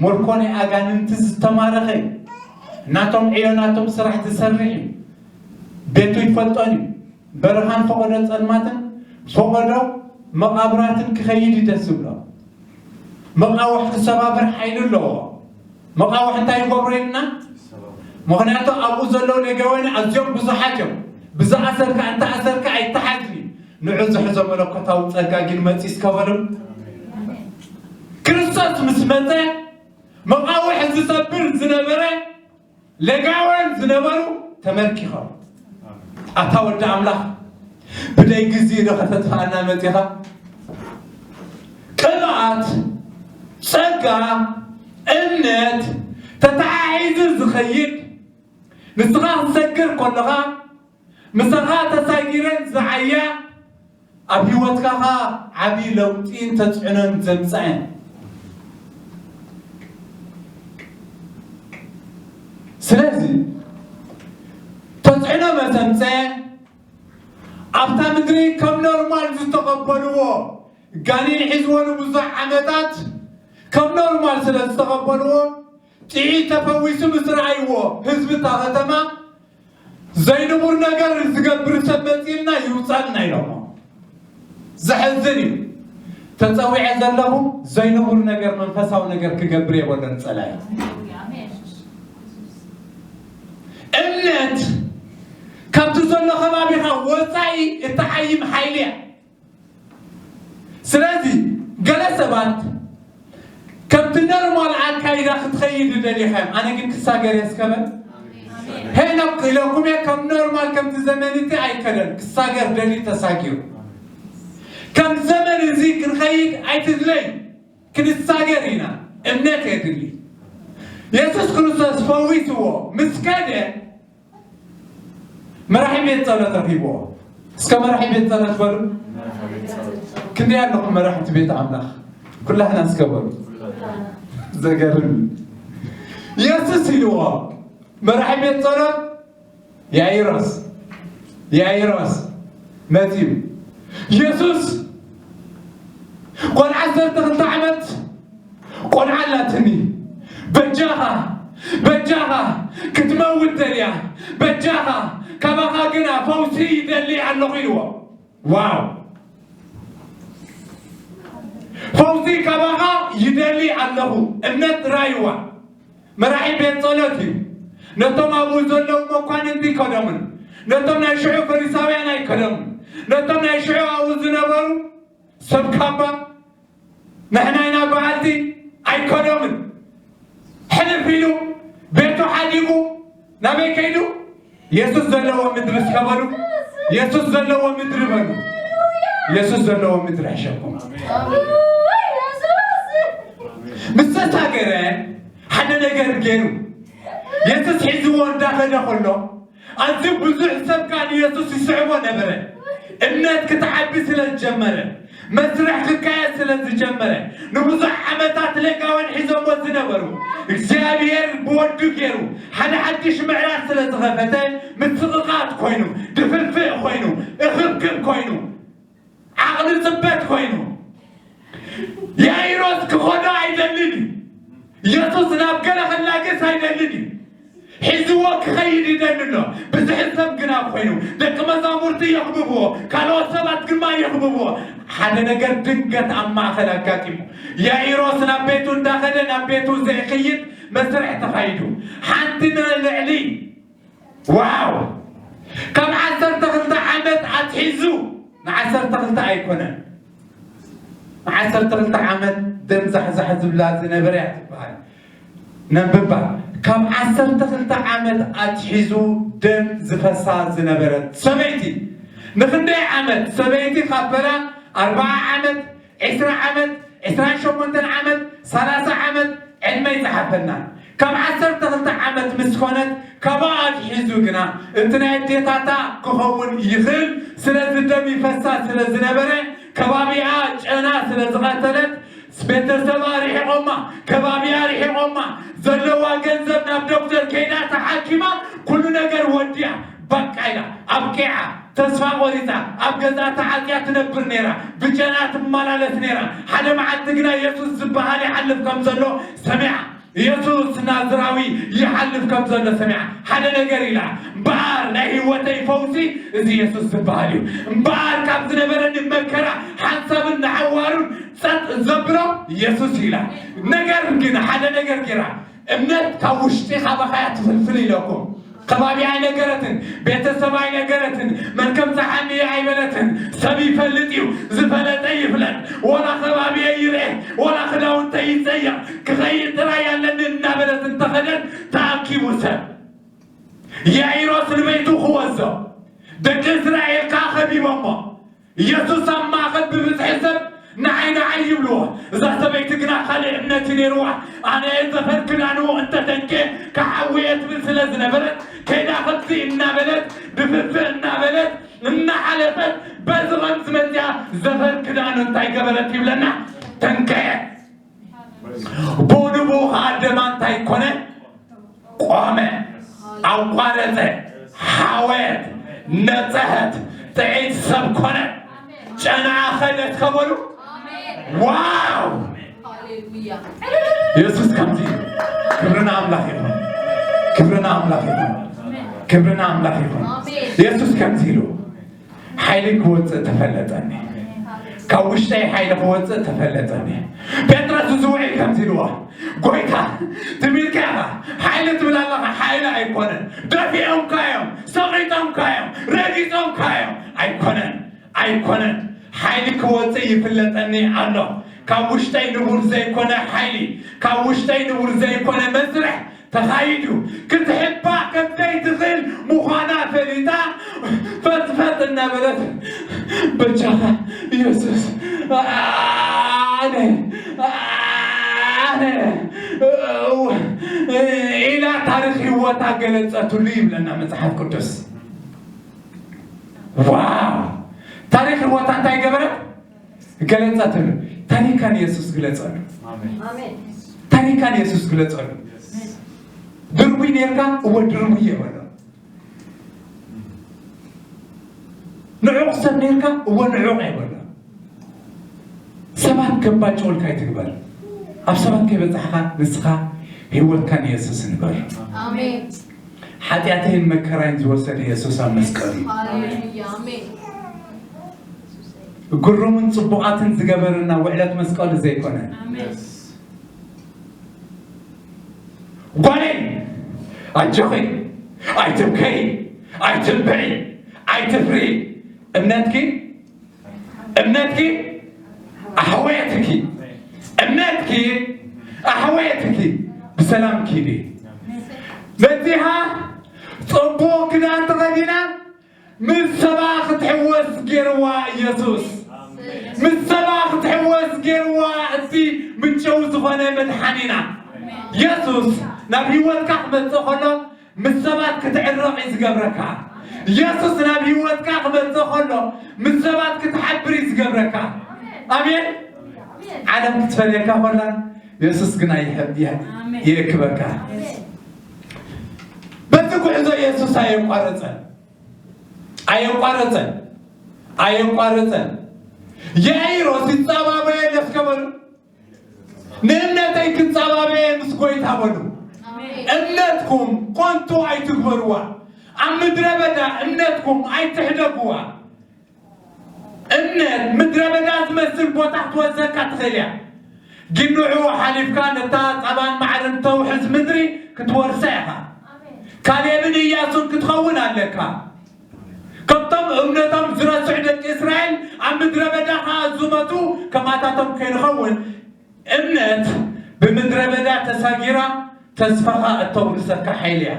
ሞርኮ ናይ ኣጋንንቲ ዝተማረኸ እዩ። እናቶም ዕዮ ናቶም ስራሕ ዝሰርሕ እዩ። ቤቱ ይፈልጦን እዩ። በረኻን ፈቐዶ ጸልማትን ፈቐዶ መቓብራትን ክኸይድ እዩ ደስ ዝብሎ። መቓውሕ ክሰባብር ሓይሊ ኣለዎ። መቓውሕ እንታይ ይገብሩ ኢልና? ምኽንያቱ ኣብኡ ዘለዉ ሌጋውያን ኣዝዮም ብዙሓት እዮም። ብዝኣሰርካ እንተኣሰርካ ኣይተሓዝን እዩ። ንዑ ዝሕዞ መለኮታዊ ጸጋ ግን መጺስ ከበሉ። ክርስቶስ ምስ መጸ መቓውሕ ዝሰብር ዝነበረ ሌጋውያን ዝነበሩ ተመርኪኾም። ኣታ ወዲ ኣምላኽ፣ ብደይ ግዜ ዶ ከተጥፍኣና መጺኻ? ቅብኣት፣ ጸጋ፣ እምነት ተተሓሒዙ ዝኸይድ፣ ንስኻ ክትሰግር ከለኻ ምሳኻ ተሳጊረን ዝዓያ ኣብ ህይወትካ ኸኣ ዓቢ ለውጢን ተጽዕኖን ዘምጽኣን። ስለዚ ተጽዕኖ መሰምጸ ኣብታ ምድሪ ከም ኖርማል ዝተቐበልዎ ጋኔን ሒዝዎ ንብዙሕ ዓመታት ከም ኖርማል ስለ ዝተቐበልዎ፣ ጥይት ተፈዊሱ ምስ ረኣይዎ፣ ህዝቢ እታ ከተማ ዘይንቡር ነገር ዝገብር ሰብ መፂእልና ይውፃልና ኢሎሞ። ዘሕዝን እዩ። ተፀዊዐ ዘለኹ ዘይንቡር ነገር፣ መንፈሳዊ ነገር ክገብር የበሎን ፀላኢ። እምነት ካብቲ ዘሎ ከባቢኻ ወፃኢ እትዓይም ሓይሊ እያ። ስለዚ ገለ ሰባት ከምቲ ኖርማል ኣካይዳ ክትኸይድ ደሊኻ እዮም። ኣነ ግን ክሳገር እየ እስከ በል። ሄኖክ ኢለኩም እየ፣ ከም ኖርማል ከምቲ ዘመን እቲ ኣይከደን። ክሳገር ደሊ ተሳጊሩ። ከም ዘመን እዚ ክንኸይድ ኣይትድለይ። ክንሳገር ኢና። እምነት የድሊ። የሱስ ክርስቶስ ፈዊስዎ ምስ ከደ መራሒ ቤት ጸሎት ረኺብዎ። እስከ መራሒ ቤት ጸሎት በሉ። ክንደይ ኣለኹም መራሕቲ ቤት ኣምላኽ? ኩላህና እስከ በሉ። ዘገርም። የሱስ ኢልዎ መራሒ ቤት ጸሎት ያይሮስ፣ ያይሮስ መጺኡ። የሱስ ቆልዓ ዓሰርተ ክልተ ዓመት ቆልዓ ኣላትኒ፣ በጃኻ፣ በጃኻ፣ ክትመውት ደልያ፣ በጃኻ፣ ካባኻ ግና ፈውሲ ይደሊ ኣለኹ ኢልዎ። ዋው! ፈውሲ ካባኻ ይደሊ ኣለኹ። እምነት ራይዋ መራሒ ቤት ጸሎት እዩ። ነቶም ኣብኡ ዘለዉ መኳንንቲ ኣይከዶምን። ነቶም ናይ ሽዑ ፈሪሳውያን ኣይከዶምን። ነቶም ናይ ሽዑ ኣብኡ ዝነበሩ ሰብ ካባ ንሕና ኢና በዓልቲ ኣይከዶምን። ሕልፍ ኢሉ ቤቱ ሓዲጉ ናበይ ከይዱ? የሱስ ዘለዎ ምድሪ እስከ በሉ። የሱስ ዘለዎ ምድሪ በሉ። የሱስ ዘለዎ ምድሪ ሕሸኩም። ምስ ተሳገረ ሓደ ነገር ገይሩ። የሱስ ሒዝዎ እንዳኸደ ከሎ ኣዝዩ ብዙሕ ሰብ ከኣ ንየሱስ ይስዕቦ ነበረ። እምነት ክትዓቢ ስለ ዝጀመረ፣ መስርሕ ክካየድ ስለ ዝጀመረ፣ ንብዙሕ ዓመታት ሌጋውያን ሒዞሞ ዝነበሩ፣ እግዚኣብሔር ብወዱ ገይሩ ሓደ ሓድሽ ምዕራፍ ስለ ዝኸፈተ፣ ምስቕቓጥ ኮይኑ፣ ድፍንፍእ ኮይኑ፣ እኽብክብ ኮይኑ፣ ዓቕሊ ጽበት ኮይኑ፣ ያይሮስ ክኸዶ ኣይደልን እዩ። የሱስ ናብ ገለ ክላገስ ኣይደልን እዩ። ሒዝዎ ክኸይድ ይደሊ ኣሎ። ብዙሕ ሰብ ግና ኮይኑ፣ ደቂ መዛሙርቲ የኽብብዎ፣ ካልኦት ሰባት ድማ የኽብብዎ። ሓደ ነገር ድንገት ኣብ ማእከል ኣጋጢሙ። ያይሮስ ናብ ቤቱ እንዳኸደ፣ ናብ ቤቱ ዘይኽይድ መስርሕ ተኻይዱ። ሓንቲ ንልዕሊ ዋው! ካብ ዓሰርተ ክልተ ዓመት ኣትሒዙ፣ ንዓሰርተ ክልተ ኣይኮነን፣ ንዓሰርተ ክልተ ዓመት ደም ዛሕዛሕ ዝብላ ዝነበረ እያ ትበሃል። ነንብባ። ካብ ዓሰርተ ክልተ ዓመት ኣትሒዙ ደም ዝፈሳ ዝነበረት ሰበይቲ። ንኽንደይ ዓመት? ሰበይቲ ካብ በላ ኣርብዓ ዓመት፣ ዕስራ ዓመት፣ ዕስራን ሸሞንተን ዓመት፣ ሰላሳ ዓመት ዕድመ ይጸሓፈና። ካብ ዓሰርተ ክልተ ዓመት ምስ ኮነት፣ ካብኣ ኣትሒዙ ግና፣ እቲ ናይ ኣዴታታ ክኸውን ይኽእል፣ ስለዚ ደም ይፈሳ ስለ ዝነበረ፣ ከባቢኣ ጨና ስለ ዝቐተለት፣ ቤተሰባ ርሒቖማ፣ ከባቢኣ ርሒቖማ፣ ዘለዋ ገንዘብ ናብ ዶክተር ከይዳ ተሓኪማ፣ ኩሉ ነገር ወዲኣ፣ በቃ ኢላ፣ ኣብቂዓ፣ ተስፋ ቆሪጻ፣ ኣብ ገዝኣ ተዓጽያ ትነብር ነይራ፣ ብጨና ትመላለስ ነይራ። ሓደ መዓልቲ ግና የሱስ ዝበሃል ይሓልፍ ከም ዘሎ ሰሚዓ። የሱስ ናዝራዊ ይሓልፍ ከም ዘሎ ሰሚዓ። ሓደ ነገር ኢላ፣ እምበኣር ናይ ህይወተይ ፈውሲ እዚ የሱስ ዝበሃል እዩ። እምበኣር ካብ ዝነበረኒ መከራ ሓንሳብን ንሓዋሩን ጸጥ ዘብሎ የሱስ ኢላ። ነገር ግን ሓደ ነገር ገይራ፣ እምነት ካብ ውሽጢ ካባኻ እያ ትፍልፍል ኢለኩም። ከባቢ ኣይነገረትን፣ ቤተሰብ ኣይነገረትን፣ መን ከም ዝሓሚ ኣይበለትን። ሰብ ይፈልጥ እዩ፣ ዝፈለጠ ይፍለጥ። ወላ ከባቢየ ይርኤ፣ ወላ ክዳውንተይ ይጸየቕ፣ ክኸይድ ጥራይ ኣለኒ እናበለት እንተኸደት ተኣኪቡ ሰብ። ያኢሮስ ንቤቱ ክወዞ፣ ደቂ እስራኤል ከኣ ከቢቦሞ። ኢየሱስ ኣብ ማእከል ብብዝሒ ሰብ ንዓይ ንዓይ ይብልዎ። እዛ ሰበይቲ ግና ካልእ እምነት እዩ ነይርዋ። ኣነ እየ ዘፈር ክዳኑ እንተደንቄ ክሓዊ እየ ትብል ስለ ዝነበረት፣ ከይዳ ከምዚ እናበለት፣ ድፍፍእ እናበለት፣ እናሓለፈት፣ በዚ ከምዚ መፅያ ዘፈር ክዳኑ እንታይ ገበረት ይብለና? ተንከየት። ብኡ ንብኡ ኸዓ ደማ እንታይ ኮነ? ቆመ፣ ኣቋረጸ፣ ሓወየት፣ ነጸሀት፣ ጥዕይቲ ሰብ ኮነት፣ ጨንዓ ኸደት ከበሉ። ዋው! ሃሌሉያ። የሱስ ከምዚ ኢሉ፣ ክብሪ ንኣምላኽ ይኹን፣ ክብሪ ንኣምላኽ ይኹን፣ ክብሪ ንኣምላኽ ይኹን። ኣሜን። የሱስ ከምዚ ኢሉ፣ ሓይሊ ክወፅእ ተፈለጠኒ፣ ካብ ውሽጠይ ሓይሊ ክወፅእ ተፈለጠኒ። ጴጥሮስ እዚ ውዑይ ከምዚ ኢልዎ፣ ጎይታ ትም ኢልካ ኢኻ፣ ሓይሊ ትብል ኣለኻ፣ ሓይሊ ኣይኮነን። ደፊኦምካ እዮም፣ ሰቒጦምካ እዮም፣ ረጊጾምካ እዮም። ኣይኮነን፣ ኣይኮነን። ሓይሊ ክወፅእ ይፍለጠኒ ኣሎ። ካብ ውሽጠይ ንቡር ዘይኮነ ሓይሊ፣ ካብ ውሽጠይ ንቡር ዘይኮነ መስርሕ ተኻይዱ። ክትሕባ ከም ዘይትኽእል ምዃና ፈሊጣ፣ ፈጥፈጥ እናበለት፣ በጃኻ የሱስ፣ ኣነ፣ ኣነ፣ ኢላ ታሪኽ ህይወታ ገለጸትሉ ይብለና መጽሓፍ ቅዱስ። ዋው! ታሪኽ ህይወታ እንታይ ገበረት? ገለጸትሉ። ታሪካ ንየሱስ ግለጸሉ። ኣሜን። ኣሜን። ታሪካ ንየሱስ ግለጸሉ። ድርቡይ ኔርካ? እወ ድርቡይ እየ በሎ። ንዑቕ ሰብ ኔርካ? እወ ንዑቕ እየ በሎ። ሰባት ከባጭወልካ ኣይትግበር። ኣብ ሰባት ከይበጻሕኻ ንስኻ ህይወትካ ንየሱስ ንበር። ኣሜን። ሓጢኣተይን መከራይን ዝወሰደ የሱስ ኣብ መስቀል እዩ። ሃሌሉያ። ኣሜን። ግሩምን ጽቡቓትን ዝገበረና ውዕለት መስቀሉ ዘይኮነ። ኣሜን። ጓለይ ኣጆኺ ኣይትብከይ ኣይትንብዒ ኣይትፍሪ እምነትኪ እምነትኪ ኣሕወየትኪ እምነትኪ ኣሕወየትኪ ብሰላም ኪዲ በዚሃ ጽቡቕ ክዳን ተኸዲና ምስ ሰባ ክትሕወስ ገይርዋ ኢየሱስ። ምስ ሰባ ክትሕወስ ገይርዋ እቲ ምንጨው ዝኾነ መድሓኒና። ኢየሱስ ናብ ህይወትካ ክመጽእ ከሎ ምስ ሰባት ክትዕረቕ እዩ ዝገብረካ። ኢየሱስ ናብ ህይወትካ ክመጽእ ከሎ ምስ ሰባት ክትሓብር እዩ ዝገብረካ። ኣሜን። ዓለም ክትፈልየካ ከላ ኢየሱስ ግና ይእክበካ። በዚ ጉዕዞ ኢየሱስ ኣየቋረጸን። ኣየቋረጸን ኣየቋረጸን። ያኢሮስ ይጻባበየ ለስከበሉ ንእምነተይ ክጻባበየ ምስ ጎይታ በሉ። እምነትኩም ኮንቱ ኣይትግበርዋ። ኣብ ምድረ በዳ እምነትኩም ኣይትሕደግዋ። እምነት ምድረ በዳ ዝመስል ቦታ ክትወስደካ ትኽእል እያ። ግን ንዕኡ ሓሊፍካ ነታ ጸባን ማዕርን ተውሕዝ ምድሪ ክትወርሳ ኢኻ። ካሌብን ኢያሱን ክትኸውን ኣለካ። ከምቶም እምነቶም ዝረስዑ ደቂ እስራኤል ኣብ ምድረ በዳ ከኣ ዝሞቱ ከማታቶም ከይንኸውን እምነት ብምድረ በዳ ተሳጊራ ተስፋኻ እተውርሰካ ሓይሊ እያ።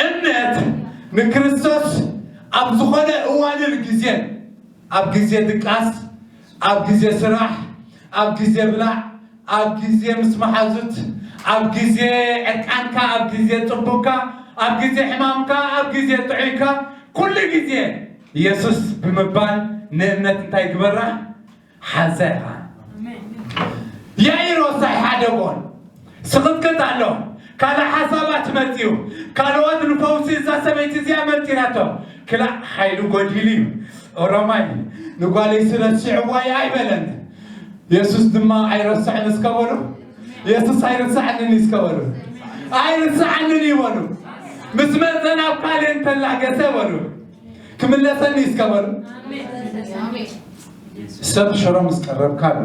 እምነት ንክርስቶስ ኣብ ዝኾነ እዋንን ግዜን ኣብ ግዜ ድቃስ ኣብ ግዜ ስራሕ ኣብ ግዜ ብላዕ ኣብ ግዜ ምስ መሓዙት ኣብ ግዜ ዕርቃንካ ኣብ ግዜ ጽቡካ ኣብ ግዜ ሕማምካ ኣብ ግዜ ጥዑይካ ኩሉ ግዜ ኢየሱስ ብምባል ንእምነት እንታይ ግበራ ሓዛ ኢኻ። ያኢሮስ ኣይሓደጎን። ስቕጥቅጥ ኣሎ። ካልእ ሓሳባት መጺኡ። ካልኦት ንፈውሲ እዛ ሰበይቲ እዚኣ መርጢራቶ። ክላእ ሓይሉ ጎዲሉ እዩ። ኦሮማይ ንጓለይ ስረስዕዋ እያ ኣይበለን። የሱስ ድማ ኣይረስዕን እስከ በሉ። የሱስ ኣይርስዓንን እዩ እስከ በሉ። ኣይርስዓንን እዩ በሉ። ምስ መጸ ናብ ካልእ እንተላገሰ በሉ። ክምለሰኒ እስከ በሉ። ሰብ ሽሮ ምስ ቀረብካሉ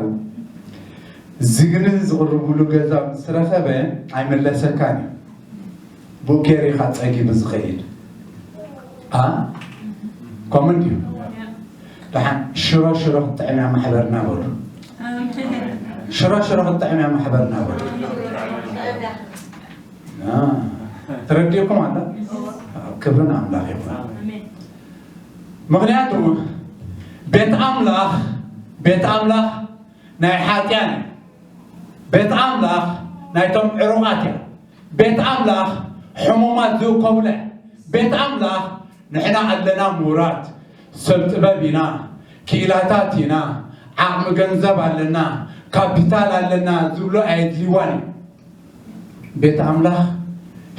ዝግኒ ዝቕርብሉ ገዛ ምስ ረኸበ ኣይምለሰካን እዩ። ብኡ ገይሩ ኢኻ ጸጊቡ ዝኸይድ። ኣ ከምኡ እንድዩ። ደሓን ሽሮ ሽሮ ክትጥዕም እያ ማሕበርና በሉ። ሽሮ ሽሮ ክትጥዕም እያ ማሕበርና በሉ። ተረዲእኩም ኣለ። ክብርን ኣምላኽ ይኹን። ምክንያቱ ቤት ኣምላኽ ቤት ኣምላኽ ናይ ሓጢኣን እዩ። ቤት ኣምላኽ ናይቶም ዕሩቓት እያ። ቤት ኣምላኽ ሕሙማት ዝእከቡላ እያ። ቤት ኣምላኽ ንሕና ኣለና ምሁራት፣ ሰብ ጥበብ ኢና፣ ክኢላታት ኢና፣ ዓቕሚ ገንዘብ ኣለና፣ ካፒታል ኣለና ዝብሉ ኣየድልይዋን እዩ። ቤት ኣምላኽ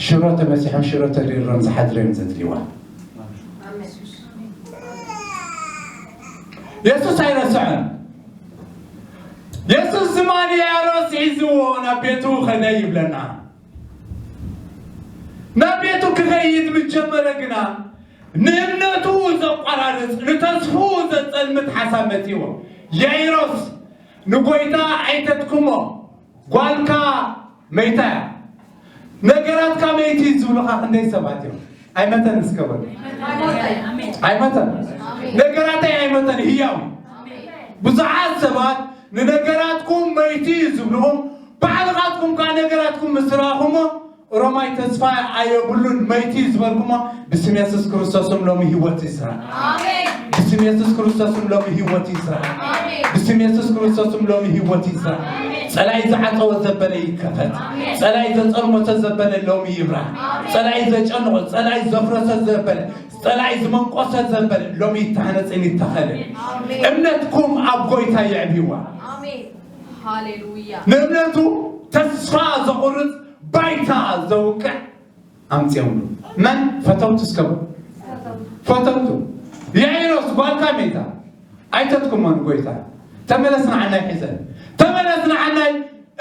ሽሮ ተመሲሖም ሽሮ ተሪሮም ዝሓድሩ እዮም ዘድልይዋ። የሱስ ኣይረስዐን። የሱስ ድማ ንያይሮስ ሒዝዎ ናብ ቤቱ ኸደ ይብለና። ናብ ቤቱ ክኸይድ ምስ ጀመረ ግና፣ ንእምነቱ ዘቋራርጽ፣ ንተስፍኡ ዘጸልምት ሓሳብ መጺዎ። ያይሮስ ንጎይታ ኣይተድክሞ፣ ጓልካ መይታ እያ። ነገራትካ መይቲ ዝብሉኻ ክንደይ ሰባት እዮም? ኣይመተን እስከ በሉ። ኣይመተን። ነገራተይ ኣይመተን፣ ህያው። ብዙሓት ሰባት ንነገራትኩም መይቲ እዩ ዝብልኹም፣ ባዕልኻትኩም ከኣ ነገራትኩም ምስ ረኣኹሞ፣ ሮማይ ተስፋ ኣየብሉን፣ መይቲ እዩ ዝበልኩሞ፣ ብስም የሱስ ክርስቶስም ሎሚ ህይወት ይስራሕ። ኣሜን። ብስም የሱስ ክርስቶስም ሎሚ ህይወት ይስራሕ። ኣሜን። ብስም የሱስ ክርስቶስም ሎሚ ህይወት ይስራሕ። ኣሜን። ጸላይ ዝዓጸወ ዘበለ ይከፈት። ኣሜን። ጸላይ ዘጸልመተ ዘበለ ሎሚ ይብራህ። ኣሜን። ጸላይ ዘጨንቆ፣ ጸላይ ዘፍረሰ ዘበለ፣ ጸላይ ዝመንቆሰ ዘበለ ሎሚ ይተሃነጽን ይተኸልን። ኣሜን። እምነትኩም ኣብ ጎይታ የዕብይዋ። ኣሜን። ሃሌሉያ። ንእምነቱ ተስፋ ዘቑርጽ ባይታ ዘውቅዕ ኣምጽኦምሉ። መን? ፈተውቱ እስከ በሉ። ፈተውቱ። ያይሮስ ጓልካ ሜታ። ኣይተትኩሞ ንጎይታ። ተመለስ ንዓናይ ሒዘን። ተመለስ ንዓናይ።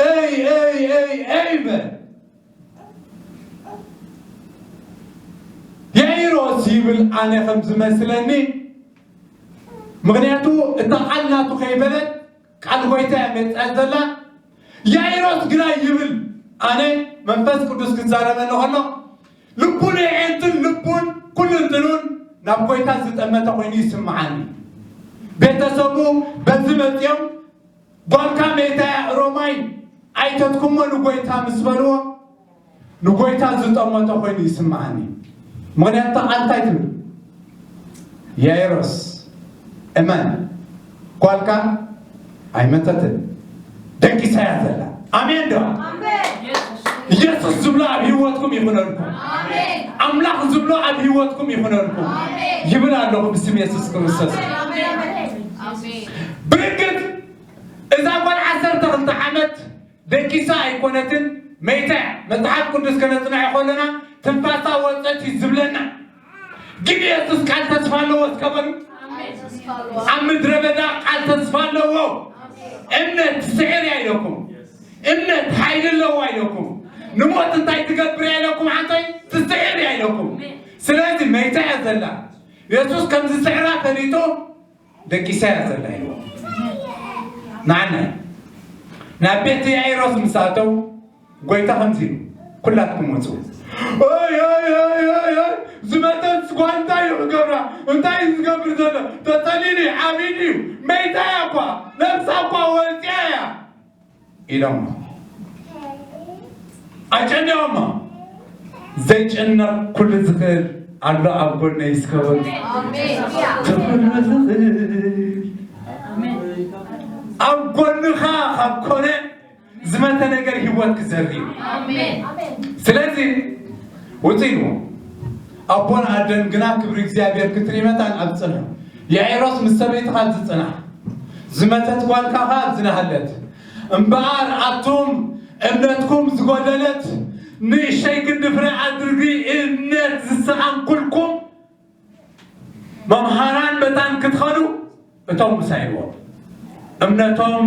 እይ፣ እይ፣ እይ፣ እይ በል። ያይሮስ ይብል ኣነ ከም ዝመስለኒ፣ ምኽንያቱ እታ ቃል ናቱ ከይበለት ቃል ጎይታ እያ መጽኣ ዘላ። ያይሮስ ግና ይብል፣ ኣነ መንፈስ ቅዱስ ክዛረበኒ ከሎ፣ ልቡን የዒንቱን ልቡን ኩሉ እንትኑን ናብ ጎይታ ዝጠመተ ኮይኑ ይስምዓኒ። ቤተሰቡ በዚ መጺኦም፣ ጓልካ ሜታ እያ፣ ሮማይ ኣይተትኩሞ ንጎይታ ምስ በልዎ፣ ንጎይታ ዝጠመተ ኮይኑ ይስምዓኒ። ምኽንያቱ ቃል እንታይ ትብል? ያይሮስ፣ እመን፣ ጓልካ ኣይመተትን፣ ደቂሳ እያ ዘላ። ኣሜን ዶ? ኣሜን። ኢየሱስ ዝብሎ ኣብ ህይወትኩም ይኹነልኩም። ኣሜን። ኣምላኽ ዝብሎ ኣብ ህይወትኩም ይኹነልኩም። ኣሜን። ይብል ኣለኹ ብስም የሱስ ክርስቶስ። ኣሜን። ኣሜን። ብርግጽ እዛ ጓል ዓሰርተ ክልተ ዓመት ደቂሳ ኣይኮነትን፣ መይታ እያ። መጽሓፍ ቅዱስ ከነጽንዖ ከለና ትንፋሳ ወጸት እዩ ዝብለና። ግን የሱስ ቃል ተስፋ ኣለዎ እስከ በሉ። ኣሜን። ኣብ ምድረ በዳ ቃል ተስፋ ኣለዎ። እምነት ትስዕር እያ ኢለኩም። እምነት ሓይሊ ኣለዎ ኢለኩም። ንሞት እንታይ ትገብር እያ ኢለኩም። ሓንቶይ ትስዕር እያ ኢለኩም። ስለዚ መይታ እያ ዘላ። የሱስ ከም ዝስዕራ ፈሊጡ ደቂሳ እያ ዘላ ኢልዎ። ንዓና ናብ ቤት ያይሮስ ምስ ኣተው፣ ጎይታ ከምዚ ኢሉ፣ "ኩላትኩም ውጹ። ኦይ፣ ኦይ፣ ኦይ፣ ኦይ፣ ኦይ፣ ዝመተት ጓል እንታይ እዩ ክገብራ? እንታይ እዩ ዝገብር ዘሎ? ተጸሊሉ እዩ፣ ዓቢዱ እዩ፣ መይታ እያ እኳ፣ ነብሳ እኳ ወጺኣ እያ" ኢሎሞ። ኣጨኒቖሞ። ዘይጭነቕ ኩሉ ዝኽእል ኣሎ ኣብ ጎነይ እስከ በሉ። ኣሜን። እቲ ኩሉ ዝኽእል ኣብ ጎንኻ ካብ ኮነ ዝመተ ነገር ህይወት ክዘሪ እዩ። ኣሜን። ስለዚ ውፅእ ኢልዎ። ኣቦን ኣደን ግና ክብሪ እግዚኣብሔር ክትርኢ መታን ኣብ ዝፅንሑ። ያኢሮስ ምስ ሰበይትኻ ዝፅናሕ ዝመተት ጓልካ ኸኣ ኣብዚ ናሃለት። እምበኣር ኣቱም እምነትኩም ዝጎደለት ንእሽተይ ክንዲ ፍረ ኣድርጊ እምነት ዝሰኣንኩልኩም መምሃራን መታን ክትኸዱ እቶም ምሳይዎ እምነቶም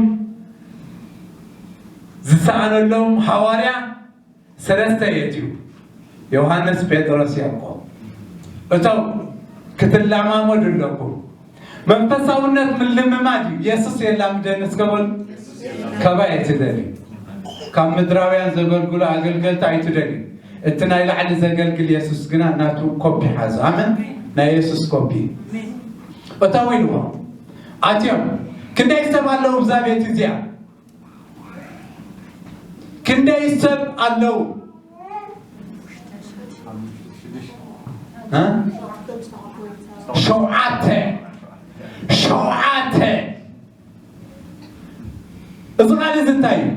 ዝሰኣነሎም ሃዋርያ ሰለስተ የትዩ። ዮሃንስ፣ ጴጥሮስ፣ ያዕቆብ። እቶም ክትለማመዱ ኣለኩም። መንፈሳውነት ምልምማድ እዩ። የሱስ የላምደን እስከ በሉ። ካባይ ኣይትደልዩ። ካብ ምድራውያን ዘገልግሉ ኣገልገልቲ ኣይትደልዩ። እቲ ናይ ላዕሊ ዘገልግል የሱስ ግና ናቱ ኮፒ ሓዙ። ኣመን። ናይ የሱስ ኮፒ። እታው ኢልዎ። ኣትዮም። ክንደይ ሰብ ኣለዉ ብዛ ቤት እዚኣ? ክንደይ ሰብ ኣለዉ? እ? ሸውዓተ። ሸውዓተ። እዚ ቃል እዚ እንታይ እዩ?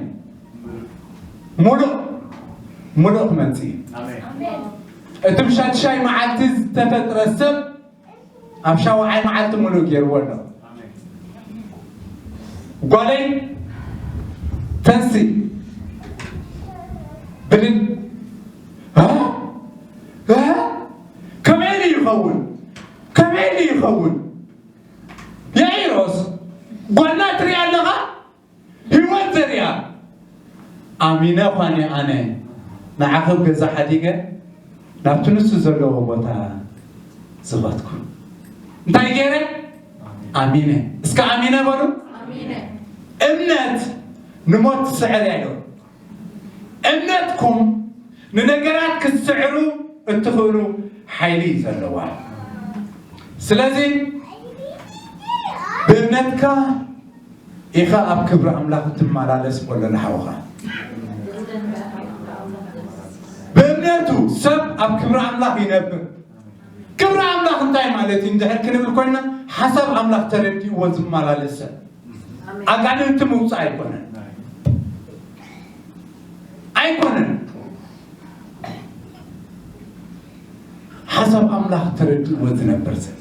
ሙሉእ፣ ሙሉእ ክመጽእ እዩ። ኣሜን። እቲ ብሻድሻይ መዓልቲ ዝተፈጥረ ሰብ ኣብ ሻውዓይ መዓልቲ ሙሉእ ገይርዎ ኣሎ። ጓለይ ተንሲ ብድን። እ? እ? ከመይ ኢሉ ይኸውን? ከመይ ኢሉ ይኸውን? ያኢሮስ፣ ጓልና ትርኢ ኣለኻ? ዘሪኣ ኣሚነ ኳነ ኣነ ንዓኺ ኣብ ገዛ ሓዲገ ናብቲ ንሱ ዘለዎ ቦታ ዝኸድኩ። እንታይ ገይረ? ኣሚነ። እስከ ኣሚነ በሉ። እምነት ንሞት ትስዕር እያ ኢሉ። እምነትኩም ንነገራት ክትስዕሩ እትኽእሉ ሓይሊ እዩ ዘለዋ። ስለዚ ብእምነትካ ኢኻ ኣብ ክብሪ ኣምላኽ እትመላለስ ወለለ ሓውኻ። ብእምነቱ ሰብ ኣብ ክብሪ ኣምላኽ ይነብር። ክብሪ ኣምላኽ እንታይ ማለት እዩ እንድሕር ክንብል ኮይና፣ ሓሳብ ኣምላኽ ተረዲእዎ ዝመላለስ ሰብ። ኣጋንንቲ ምውፃእ ኣይኮነን። ኣይኮነን። ሓሳብ ኣምላኽ ተረዲእዎ ዝነብር ሰብ።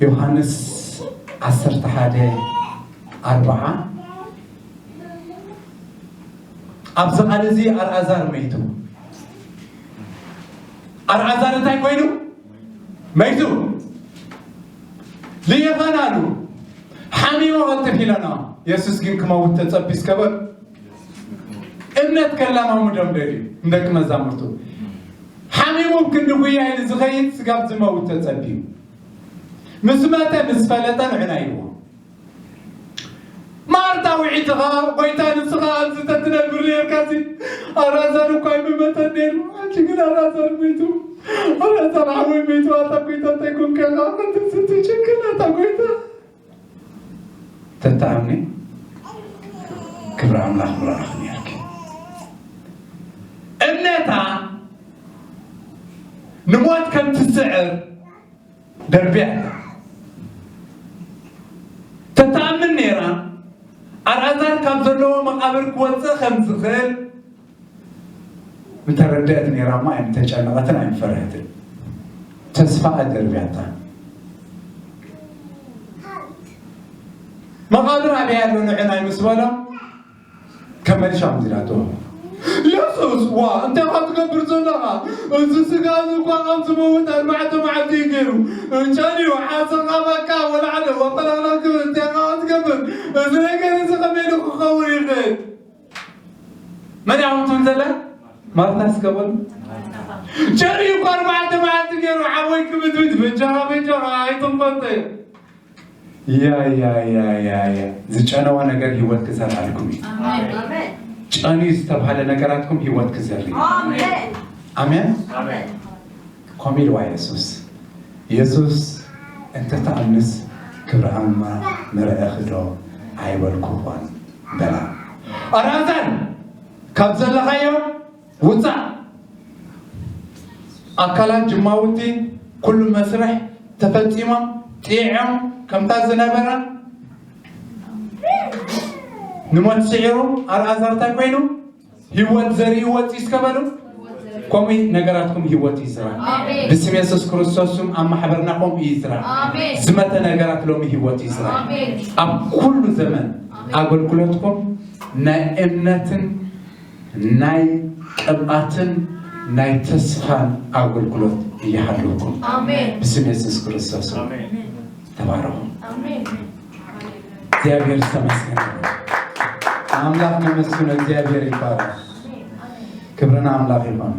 ዮሃንስ ዓሰርተ ሓደ ኣርብዓ፣ ኣብዚ ቃል እዚ ኣልኣዛር መይቱ። ኣልኣዛር እንታይ ኮይኑ? መይቱ። ልየኸን ኣሉ። ሓሚሙ ቐልጥፍ ኢለና። የሱስ ግን ክመውት ተጸብዩ እስከ በሉ። እምነት ከለማምዶም ደልዩ ንደቂ መዛሙርቱ። ሓሚሙ ኣብ ክንዲ ጉያ ኢሉ ዝኸይድ ስጋብ ዝመውት ተጸብዩ። ምስ መተ ምስ ፈለጠ ንዕና ኢልዎ። ማርታ ውዒትኻ፣ ጎይታ ንስኻ ኣብዚ ተትነብር ነርካሲ ኣልኣዛር እኳ ኣይምመተን ነይሩ። ሕጂ ግን ኣልኣዛር ሞይቱ። ኣልኣዛር ሓወይ ሞይቱ። ኣታ ጎይታ እንታይ ኮንካ ኢኻ? ከምዚ ትጭክን ኣታ ጎይታ። ተተኣምኒ ክብሪ ኣምላኽ ምረኣኽ ነርኪ። እምነታ ንሞት ከም ትስዕር ደርብያ። ተተኣምን ነይራ። ኣልኣዛር ካብ ዘለዎ መቓብር ክወፅእ ከም ዝኽእል ምተረደአት ነይራ እሞ ኣይምተጨነቐትን ኣይምፈርሀትን። ተስፋ ኣደርብያታ። መቓብር ኣበይ ኣሎ ንዕናይ ምስ በሎም ከመልሻ ምዚላቶ። የሱስ ዋ እንታይ ኢኻ ትገብር ዘለኻ? እዚ ስጋ እዚ እኳ ካብ ዝመውት ኣርባዕተ መዓልቲ እዩ ገይሩ። እንጨን እዩ ሓሰኻ በቃ ወላዓለ ወፈላላ ክብል እንታይ ኢኻ ትገብር? እዚ ነገር እዚ ከመይ ኢሉ ክኸውን ይኽእል? መን እያ ትብል ዘላ? ማርታ እስከ በሉ። ጨርዩ እኮ ኣርባዕተ መዓልቲ ገይሩ ሓወይ ክብትብት በጃኻ በጃኻ ኣይትንፈንተ። ያ ያ ያ ያ ያ ዝጨነወ ነገር ህይወት ክዘርኣልኩም እዩ። ጨንዩ ዝተባህለ ነገራትኩም ህይወት ክዘር እዩ። ኣሜን። ከምኡ ኢልዋ የሱስ። የሱስ እንተተኣምንስ ክብሪ ኣማ ምርኣኺ ዶ ኣይበልኩ ኾን በላ። ኣልኣዛር ካብ ዘለኻዮ ውፃእ። ኣካላት ጅማውቲ ኩሉ መስርሕ ተፈፂሞም ጥዒዖም ከምታ ዝነበረ ንሞት ስዒሩ ኣልኣዛር እንታይ ኮይኑ ህይወት ዘርኢ ወፂ እስከ በሉ። ከምኡ ነገራትኩም ህይወት ይዝራ። ብስም የሱስ ክርስቶስ ስም ኣብ ማሕበርና ከምኡ ይዝራ። ዝመተ ነገራት ሎሚ ህይወት ይዝራ። ኣብ ኩሉ ዘመን ኣገልግሎትኩም ናይ እምነትን ናይ ቅብኣትን ናይ ተስፋን ኣገልግሎት ይሃልውኩም። ብስም የሱስ ክርስቶስ ተባረኹ። እግዚኣብሔር ዝተመስገነ ይሁን። ኣምላኽ ነመስግኖ። እግዚኣብሔር ይባረኽ። ክብሪ ንኣምላኽ ይኹን።